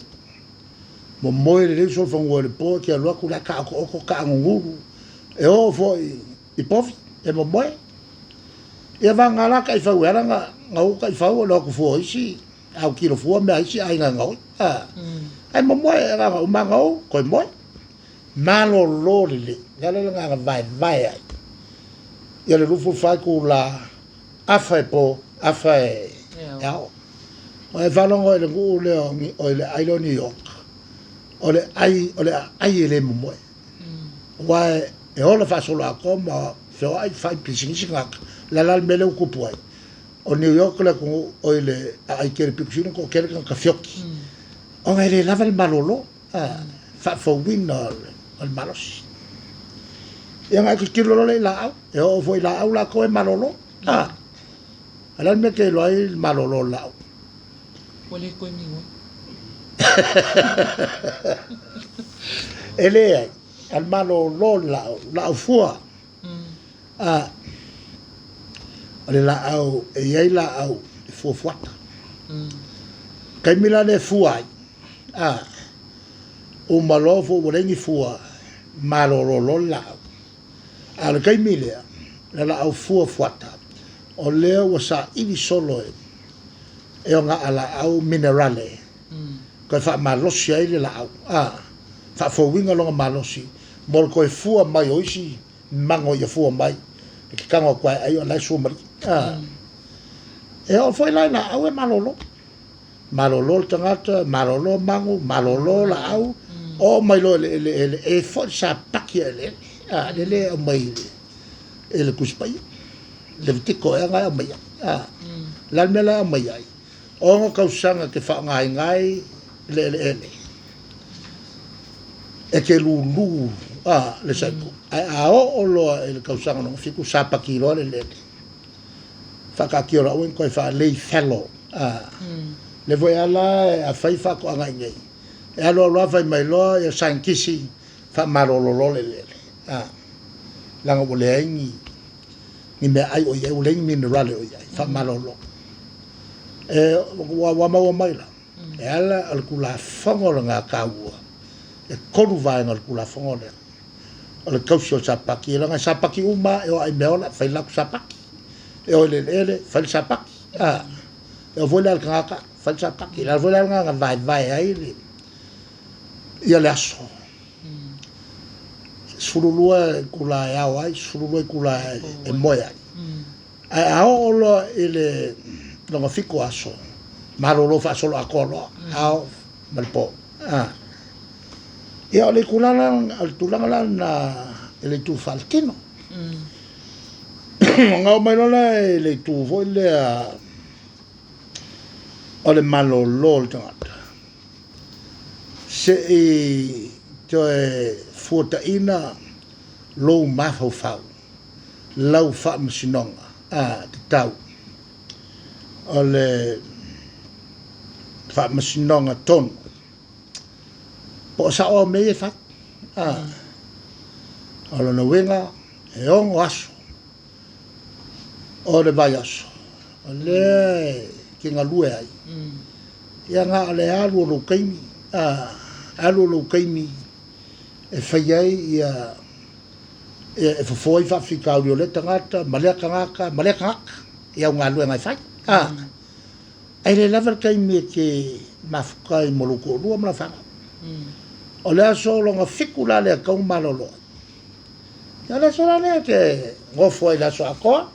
Momoe lelei solofanua i le po e te alu atu la taotooto taagugulu. E oo foi i povi e momoe. Ia vagana la taifau e ala na ou taifau o le o atu fua o isi au kilo fua mea isi aiga e gaoi. Ah, ai momoe e na uma gau koe moe. Malolo lelei. Le ala le agaga vaevae ai. Ia le 24 itula afa e po, afa e ao. O e faalogo i le nuu lea o le ai lea o New York, o le ai, o le aai e le momoe. Aua e ola faasoloatoa ma feoai fai pisinisi tagata. O le a la le mea lea ua tupu ai? O New York le atunuu o i le aai tele pito sili ona toatele tagata feoti. Ona e le lava le malolo, faafouina o le malosi. Ia ona e tilotilo loa lea i laau, e oo foi i laau latou e malolo. O le a le mea e te iloa ai le malolo o le laau? Ua le toe migoi. E leai, o le malolo o le laau, laau fua. O le laau, e i ai laau e fuafuata. Taimi la lea e fua ai, uma loa fua ua leai ni fua, malolo loa le laau. A o le taimi lea, le laau fuafuata, o lea ua saili solo e ona alaau minerale, toe faamalosi ai le laau, faafouina lona malosi mo le toe fua mai o isi mago ia fua mai, e te tago atu ai ai o la e suamalii. E oo foi la i laau e malolo. Malolo le tagata, malolo mago, malolo laau, oo mai loa i le eleele, e foi le sapaki a eleele. Le le aumai i le Tusi Paia. Levitiko ea na e aumai ai. O le a le mea la e aumai ai? 6 tausaga e te faaaogaina ai le eleele, e te lulu le saiko. Ae a oo loa i le tausaga lona 7, sapaki loa le eleele. Faataatia loa aua ne i toe faalei fallow. Le foi lava la a fai faatoaga i inei, e alu alu lava fai mai loa ia saienitisi faamalolo loa le eleele. Leaga ua leai ni meaai o i ai, ua leai ni minerale o i ai, faamalolo. E ua maua mai la, e ala o le Tulafono lena taua, e 3 vaega o le Tulafono lea. O le tausi o le sapaki, leaga e sapaki uma e o ai mea ola, fai le latou sapaki. E o i le eleele, fai le sapaki. E o foi le ala tagata, fai le sapaki. Le ala foi le ala na vaevae ai le ia le aso. 12 itula e ao ai, 12 itula e moe ai. Ae a oo loa i le lona 7 aso, malolo faasoloatoa loa, ao ma le po. Ia o le itula la, o le tulaga la na i le itu faaletino. Ona oo mai loa lea i le itu foi lea o le malolo o le tagata, se i toe fuataina lou mafaufau, lau faamasinoga tatau o le faamasinoga tonu, po o sao au mea ia e fai. O lona uiga, e 6 aso o le vaiaso, o lea e te galue ai, ia na o le alu o lou taimi, Alu o lou taimi e fai ai ia e fofo ai faafitauli o lea tagata ma lea tagata ma lea tagata i au galuega e fai. A, ae le lava le taimi e te mafuta ai mo lou toalua ma lau fanau. O le aso lona fitu la lea e tatau ona malolo ai. Ia o le aso la lea e te nofo ai i le aso atoa,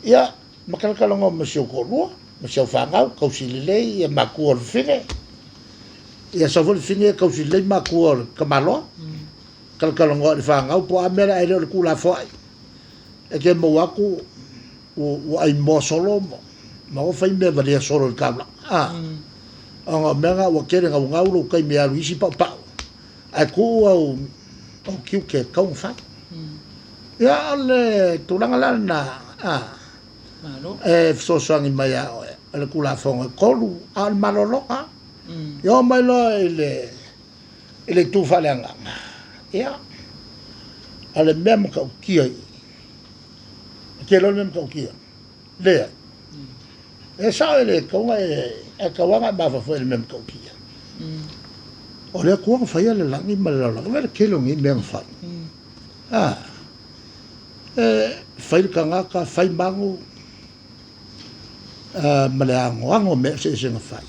ia ma talatalanoa ma si ou toalua ma si au fanau, tausi lelei ia matua o le fafine. Ia sau foi le fafine tausi lelei matua o le tamaloa. Talatalanoa i le fanau po o a mea la, ae le o le tuulafoai e te maua atu ua ai moa solo ma ua fai mea valea solo i le taulaga. A, ona o mea na ua tele naunau lou taimi e alu i isi paupau, ae tuu au tiute e tatau ona fai. Ia, o le tulaga la lena, a, e fesoasoani mai ia oe o le Tulafono e 3, a o le malologa. Ia oo mai loa i le i le itu faaleagaga, ia, o le mea matautia i i, e te iloa le mea matautia? Leai. E sao e le tatau ona e, ae tatau lava ona e mafaufau i le mea matautia. O le Atua na faia le lagi ma le lalolagi, vaai le tele o nei mea na fai. A, e fai le tagata, fai manu, ma le anoano o mea eseese na fai,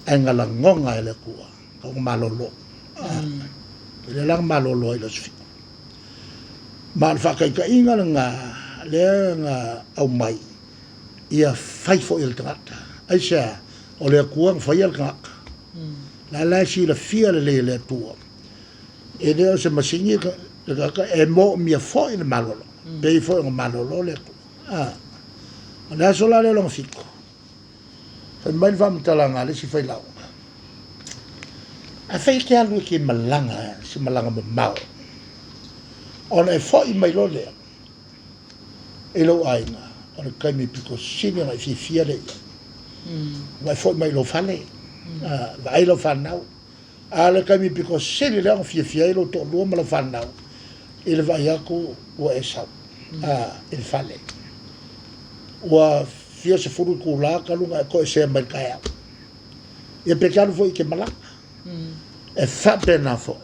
ae na lagona e le Atua. Tau malolo. E le la malolo ai le aso 7. Ma o le faataitaiga lena lea na aumai ia fai foi e le tagata. Aisea? O le Atua na faia le tagata. La la e silafia lelei e le Atua. E le o se masini le tagata e moomia foi le malolo. Pei foi ona malolo le Atua. O le aso la lea o lona 7. Fai mai le faamatalaga a le isi failauga, Afai e te alu e te malaga se malaga mamao, ona e foi mai loa lea i lou aiga, o le taimi pito sili ona e fiafia lea i ai. Ua e foi mai i lou fale, vaai lau fanau. A o le taimi pito sili lea ona fiafia ai lou toalua ma lau fanau i le vaai atu ua e sau i le fale. Ua fia sefulu itula talu ona e toesea mai le taeao. Ia pe te alu foi i te malaga. E faapena foi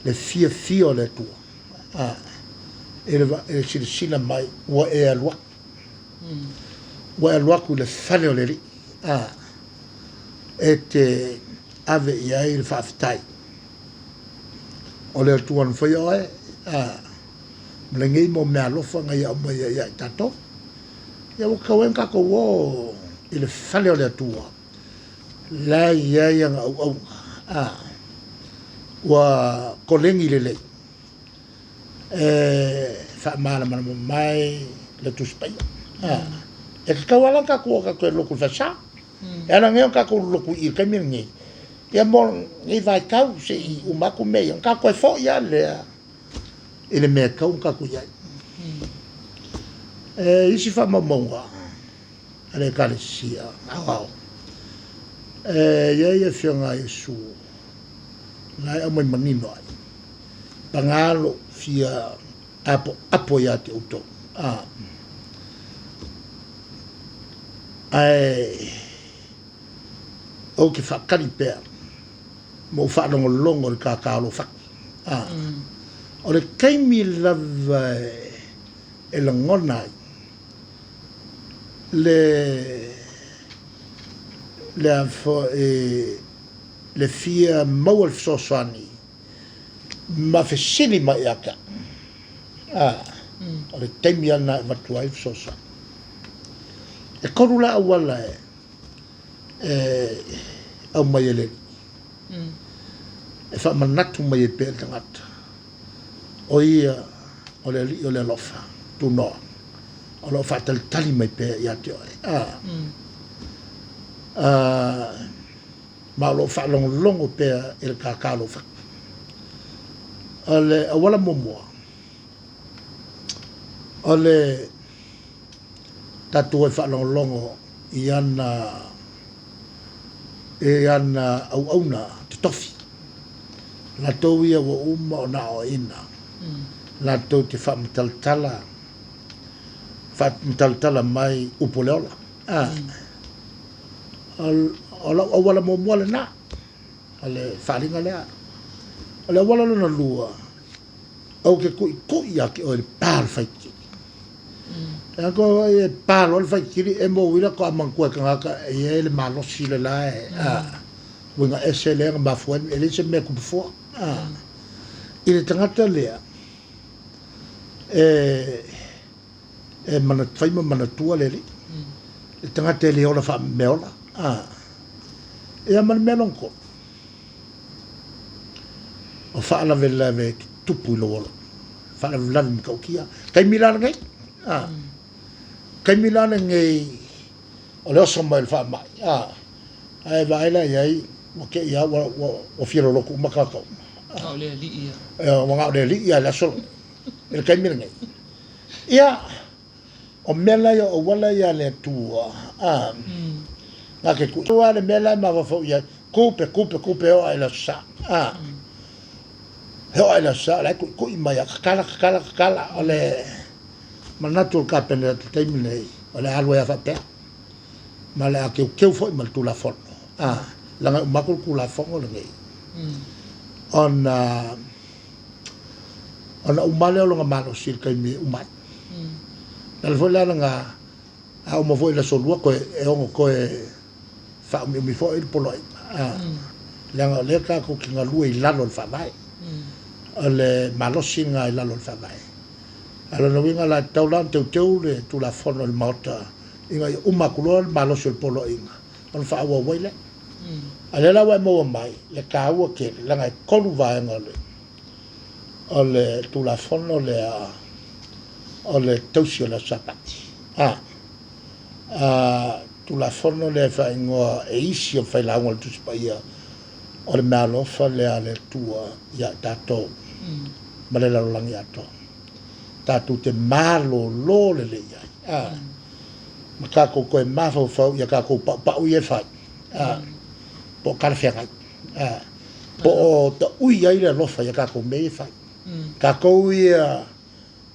le fiafia o le Atua i le silasila mai ua e alu atu. Ua e alu atu i le fale o le Alii. E te ave i ai le faafetai o le Atua na faia oe, ma lenei mau meaalofa na Ia aumaia ia i tatou. Ia ua tatau ai ona tatou o i le fale o le Atua, la e i ai ana auauna, ua koleni lelei, e faamalamalama mai le Tusi Paia. E tatau lava la ona tatou o tatou e lotu i le falesa. E ala nei ona tatou lotu i i le taimi lenei, ia mo lenei vaitau se i uma atu mea ia, ona tatou toe foi lava lea i le mea e tatau ona tatou i ai. E isi faamaumauga a le Ekalesia Aoao, e i ai Afioga a Iesu la e aumai manino ai, paga lou fia apoapo ia te outou. A, ae ou te faatali pea ma ou faalogologo i le kākā o lou fatu. A, o le taimi lava e lagona ai le le a foi le fia maua le fesoasoani ma fesili mai ia te au. A, o le taimi lava lena e avatu ai le fesoasoani. E 3 la auala e aumai e le Alii e faamanatu mai ai pea i le tagata, o ia o le Alii o le alofa tunoa, o lo o faatalitali mai pea ia te oe. A, ma o lo o faalogologo pea i le kākā o lou fatu. O le auala muamua, o le tatou e faalogologo i ana i ana auauna totofi. Latou ia ua uma ona aoaina, latou te faamatalatala, faamatalatala mai upu o le ola. O lau auala muamua lena. O le faaaliga lea. O le auala lona lua, ou te tuitui ia te oe i le pa o le faitili. E a koe e pa loa le faitili, e mo uila toa manatua e tagata e i ai le malosi le la e, a, uiga ese lea na mafua ai, e leai se mea e tupu fua. A, i le tagata lea, e, e fai ma manatua le Alii. Le tagata e le ola faameaola. A, ia ma le mea lona tolu, o faalavelave e tutupu i lou ola. Faalavelave matautia. Taimi la lenei, a, taimi la lenei o le oso mai o le faamai, a, ae vaai la i ai, ua te i lava ua fia lolotu uma tagata uma. Na o le Alii lava. Ua na o le Alii lava i le aso lenei, i le taimi lenei. Ia, o mea la ia o auala ia a le Atua, a, na te tuu lava le mea la e mafaufau i ai, tupe, tupe, tupe, e oo lava i le Aso Sa, a, e oo lava i le Aso Sa o la e tuitui mai lava, tatala, tatala, tatala. O le manatu o le Kapeneta i le taimi lenei, o le a alu ai lava faapea, ma o le a teuteu foi ma le Tulafono, a, leaga e uma atu le Tulafono lenei, ona Ona uma lea o lona malosi i le taimi e uma ai. O le ala foi lea na a uma foi i le aso lua toe e ono toe faaumiumi foi le poloaiga. Leaga o lea tatou te galue i lalo o le Faavae. O le malosi lena i lalo o le Faavae. A o lona uiga la e tatau la ona teuteu le Tulafono i le Maota ina ia uma atu loa le malosi o le poloaiga ona faaauau ai lea. A o lea la ua e maua mai le taua tele leaga e tolu vaega o le o le Tulafono lea o le tausi o le Aso Sapati. A, a Tulafono lea e faaigoa e isi o failauga o le Tusi Paia o le meaalofa lea a le Atua ia i tatou ma le lalolagi atoa. Tatou te malolo lelei ai. A, ma tatou toe mafaufau ia tatou paupau ia e fai. A, po o talafeagai. Po o taui ai le alofa ia tatou mea ia e fai. Tatou ia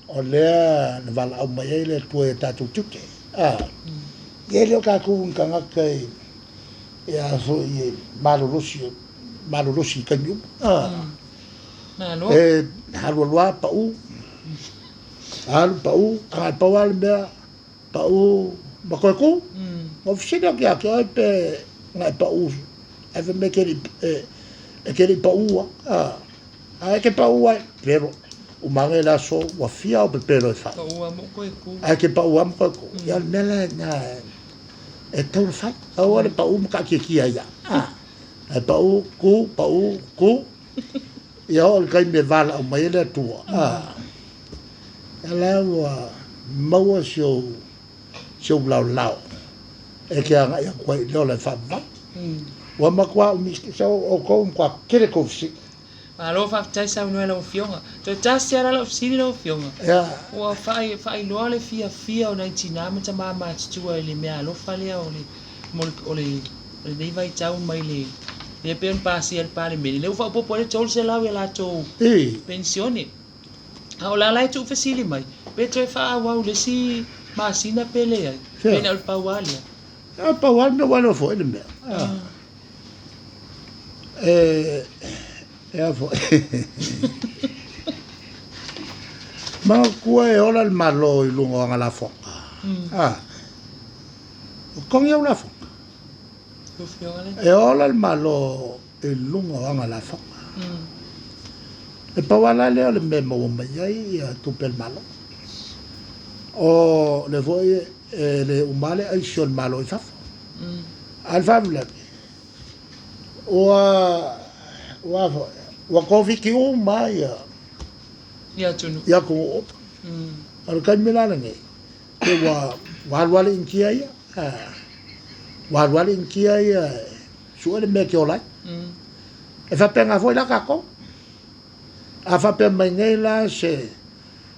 o lea na valaau mai ai le Atua i tatou tiute. Ia e le o tatou ni tagata e a foi e malolosi, malolosi i taimi uma. E alu alu lava pau, alu pau, ae pau lava le mea pau ma toe tu. Na ou fesili atu ia te oe pe na e pau ae fai mai e te le i paua. Ae e te pau ai, pepelo. Uma ane le aso ua fia au pepelo e fai. Pau lava ma toe tu. Ae te pau lava ma toe tu. Ia o le mea lena e tatau ona fai. Aua le pau ma taatiatia ai lava. Ae pau, tu, pau, tu. Ia oo i le taimi e valaau mai ai le Atua. Ia la ua maua si ou, si ou laolao e te agai atu ai i le ola e faavavau. Ua matua umi, so outou ua matua tele tou fesili. Malo faafetai saunoa i lau Afioga. Toe tasi lava la lau fesili lau Afioga. Ia. Ua faailoa le fiafia o nai tinā ma tamā matutua i le meaalofa lea o le, mo le, o le, o lenei vaitau mai le, lea pei ona pasia e le Palemene, lea ua faaopoopo ai le 300 i a latou penisione. A o la la e tuufesili mai, pe toe faaauau i le isi masina pe leai, pe na o le pau lava lea. Na o le pau lava le mea ua iloa foi le mea. E, e a foi. Manatua e ola le Malo i luga o ana lafoga. A, o totogi au lafoga. E ola le Malo i luga o ana lafoga. E pau lava la lea o le mea e maua mai ai tupe a le Malo. O lea foi e le uma lava le aisi o le Malo i fafo. A o le faalavelave, ua, ua foi, ua koviti uma lava ia atunuu. Ia atunuu uma. O le taimi la lenei, pe ua, ua alu lava le Initia ia, ua alu lava le Initia ia e sue le mea e te ola ai. E faapena foi la tatou. A faapea mai nei la se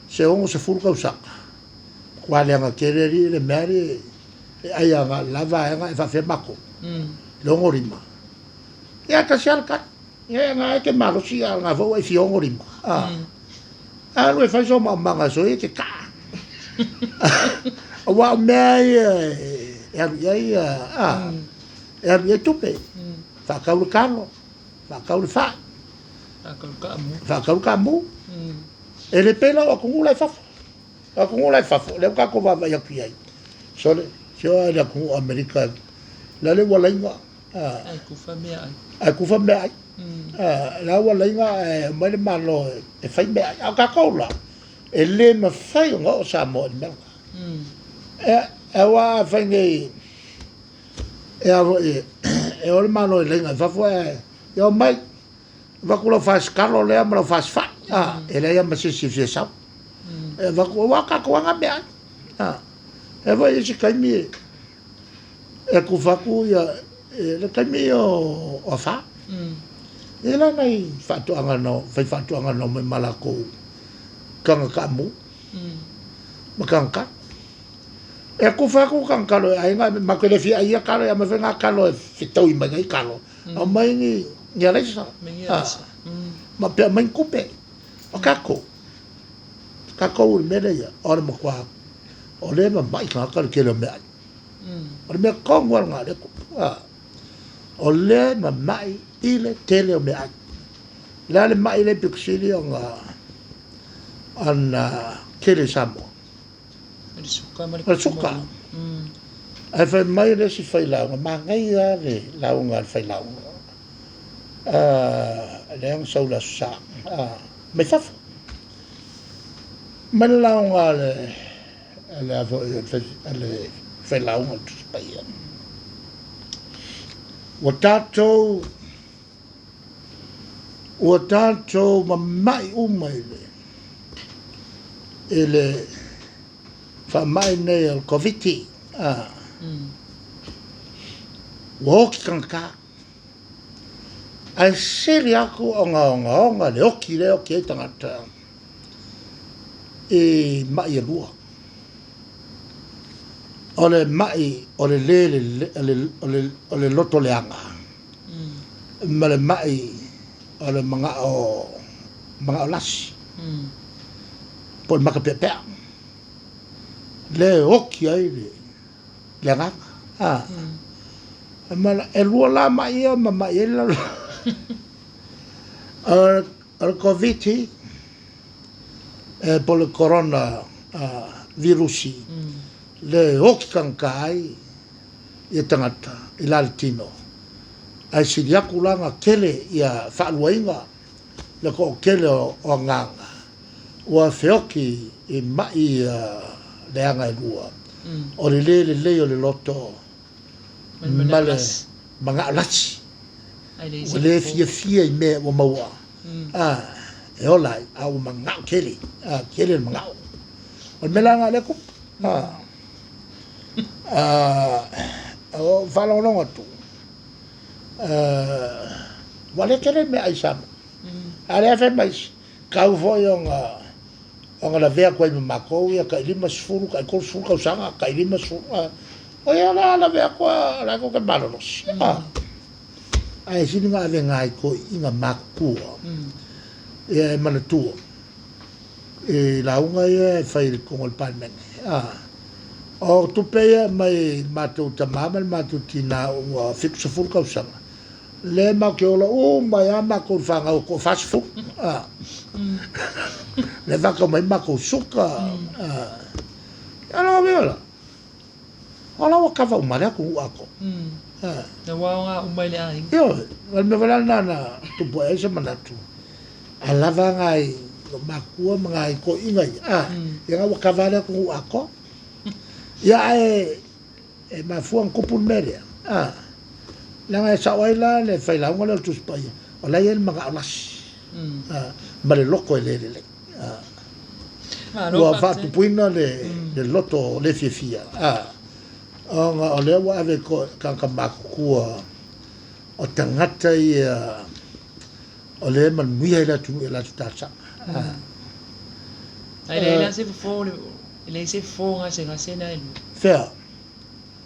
se 60 tausaga, matua leaga tele alii le mea alii e ai agai i la vaega e faapefea matou. Le 65. Ia tasi lava le tali. Ia na e te malosi a o lena foi ua e fia 65. Alu e fai sou maomaga soia e te taa. Aua o mea ia e alu i ai a, e alu i ai tupe. Faatau le talo. Faatau le fai. Faatau le taamu. Faatau le taamu. E le pei la o atunuu la i fafo. O atunuu la i fafo, lea ua tatou vaavaai atu i ai. Sole, se o a le atunuu o Amerika, la le ua laina. Ae tufa meaai. Ae tufa meaai. La ua laina ae omai le Malo e fai meaai. A o tatou la, e le mafai ona oo Samoa i le mea lena. Aua a fai nei, e a foi, e o le Malo e laina i fafo ae, ia omai, avatu lau fasi kalo lea ma lau fasi fai, e leai lava ma se isi e fia sau. E avatu, aua o tatou lava na meaai. E foi isi taimi e tufa atu ia, le taimi o afa. E la nai faatoaga na, fai faatoaga na omai ma latou taga taamu ma taga kalo. E tufa atu taga kalo e aiga, matou te le fia ai ia kalo, e aumai foi na kalo e fetaui mai nei kalo. Aumai ni ni alaisa. Ma pe aumai ni tupe. O tatou, tatou i le mea lea ia, o le matua, o lea e mamai tagata i le tele o meaai. O le mea tonu lava lena o lea e tupu. O lea e mamai i le tele o meaai. O le a le mai lea e pito sili ona ona tele i Samoa? O le suka ma le O le suka. Ae fai mai le isi failauga, manaia lava le lauga a le failauga lea na sau i le Aso Sa mai fafo. Mai le lauga a le a le foi a le failauga o le Tusi Paia. Ua tatou Ua tatou mamai uma i le i le faamai nei o le Koviti. Ua oti tagata. Ae sili atu ona ogaoga le oti lea e oti ai tagata i mai e lua. O le mai o le le o le loto leaga ma le mai o le manao manao lasi po o le maka peapea lea e oti ai le le agaga. E lua la mai ia ma mai ai le lalolagi. O le Koviti po o le Corona virusi lea e oti tagata ai ia tagata i la le tino, ae sili atu la ona tele ia faaluaina le toatele o agaga ua feoti i mai leaga e lua, o le le lelei o le loto ma le manao lasi, ua le fiafia i mea ua maua e ola ai, a ua manao tele, tele le manao. O le mea la lena o lea e tupu. Ua ou faalogologo atu, ua le tele le meaai i Samoa. A o lea e fai mai isi, tau foi ona ona lavea atu ai ma matou ia tai 50, tai 30 tausaga, tai 50. O ia la lavea atu o la e tou te malolosi. Ae sili ona ave nai toeaiina matutua ia e manatua i lauga ia e fai i totonu o le Palemene. O tupe ia e aumai i le matou tama ma le matou tina ua 70 tausaga, lea matou te ola uma ai lava matou i le fanau e toa 40. Lea e faatau mai ai matou suka. Ia lona uiga la, o la ua kava uma le atunuu atoa. Ua aoga uma i le aiga. Ioe, o le mea foi la lena na tupu ae ai se manatu, a lava nai matua ma nai toeaiina ia, ia na ua kava le atunuu atoa. Ia ae e mafua ona tupu le mea lea, leaga e sao ai la le failauga lea o le Tusi Paia, o la e i ai le manao lasi ma le loto e le lelei. Ua faatupuina le loto le fiafia, ona o lea ua ave i tagata matutua o tagata ia o lea e manuia ai le atunuu i a latou talosaga. Ae leai la se fofo, e leai se fofo gasegase na e lua. Fea?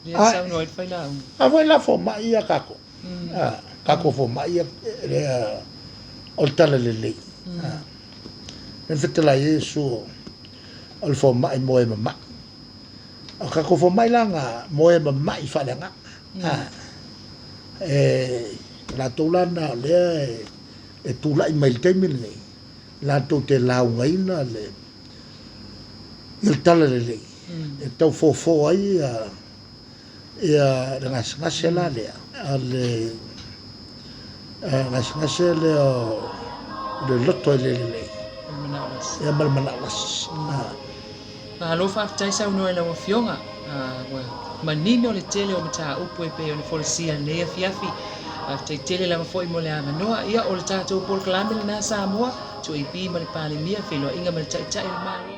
Lea e saunoa ai le failauga. A foi la fomai ia tatou. Tatou fomai ia lea o le talalelei. Lea na fetalai ai Iesu o le fomai mo e mamai. O tatou fomai la na mo e mamai faaleagaga. E O latou la na o lea e tulai mai i le taimi lenei, latou te laugaina le ia le tala lelei e tau fofo ai ia ia le gasegase la lea a le gasegase lea o le loto e le lelei ia ma le manao lasi. Malo faafetai saunoa i lau Afioga. Ua manino le tele o mataupu e pei ona folasia i lenei afiafi. Faafetai tele lava foi mo le avanoa. Ia, o le tatou polokalame lena Samoa, 2AP ma le Palemia, feiloaiga ma le Taitai o le Malo.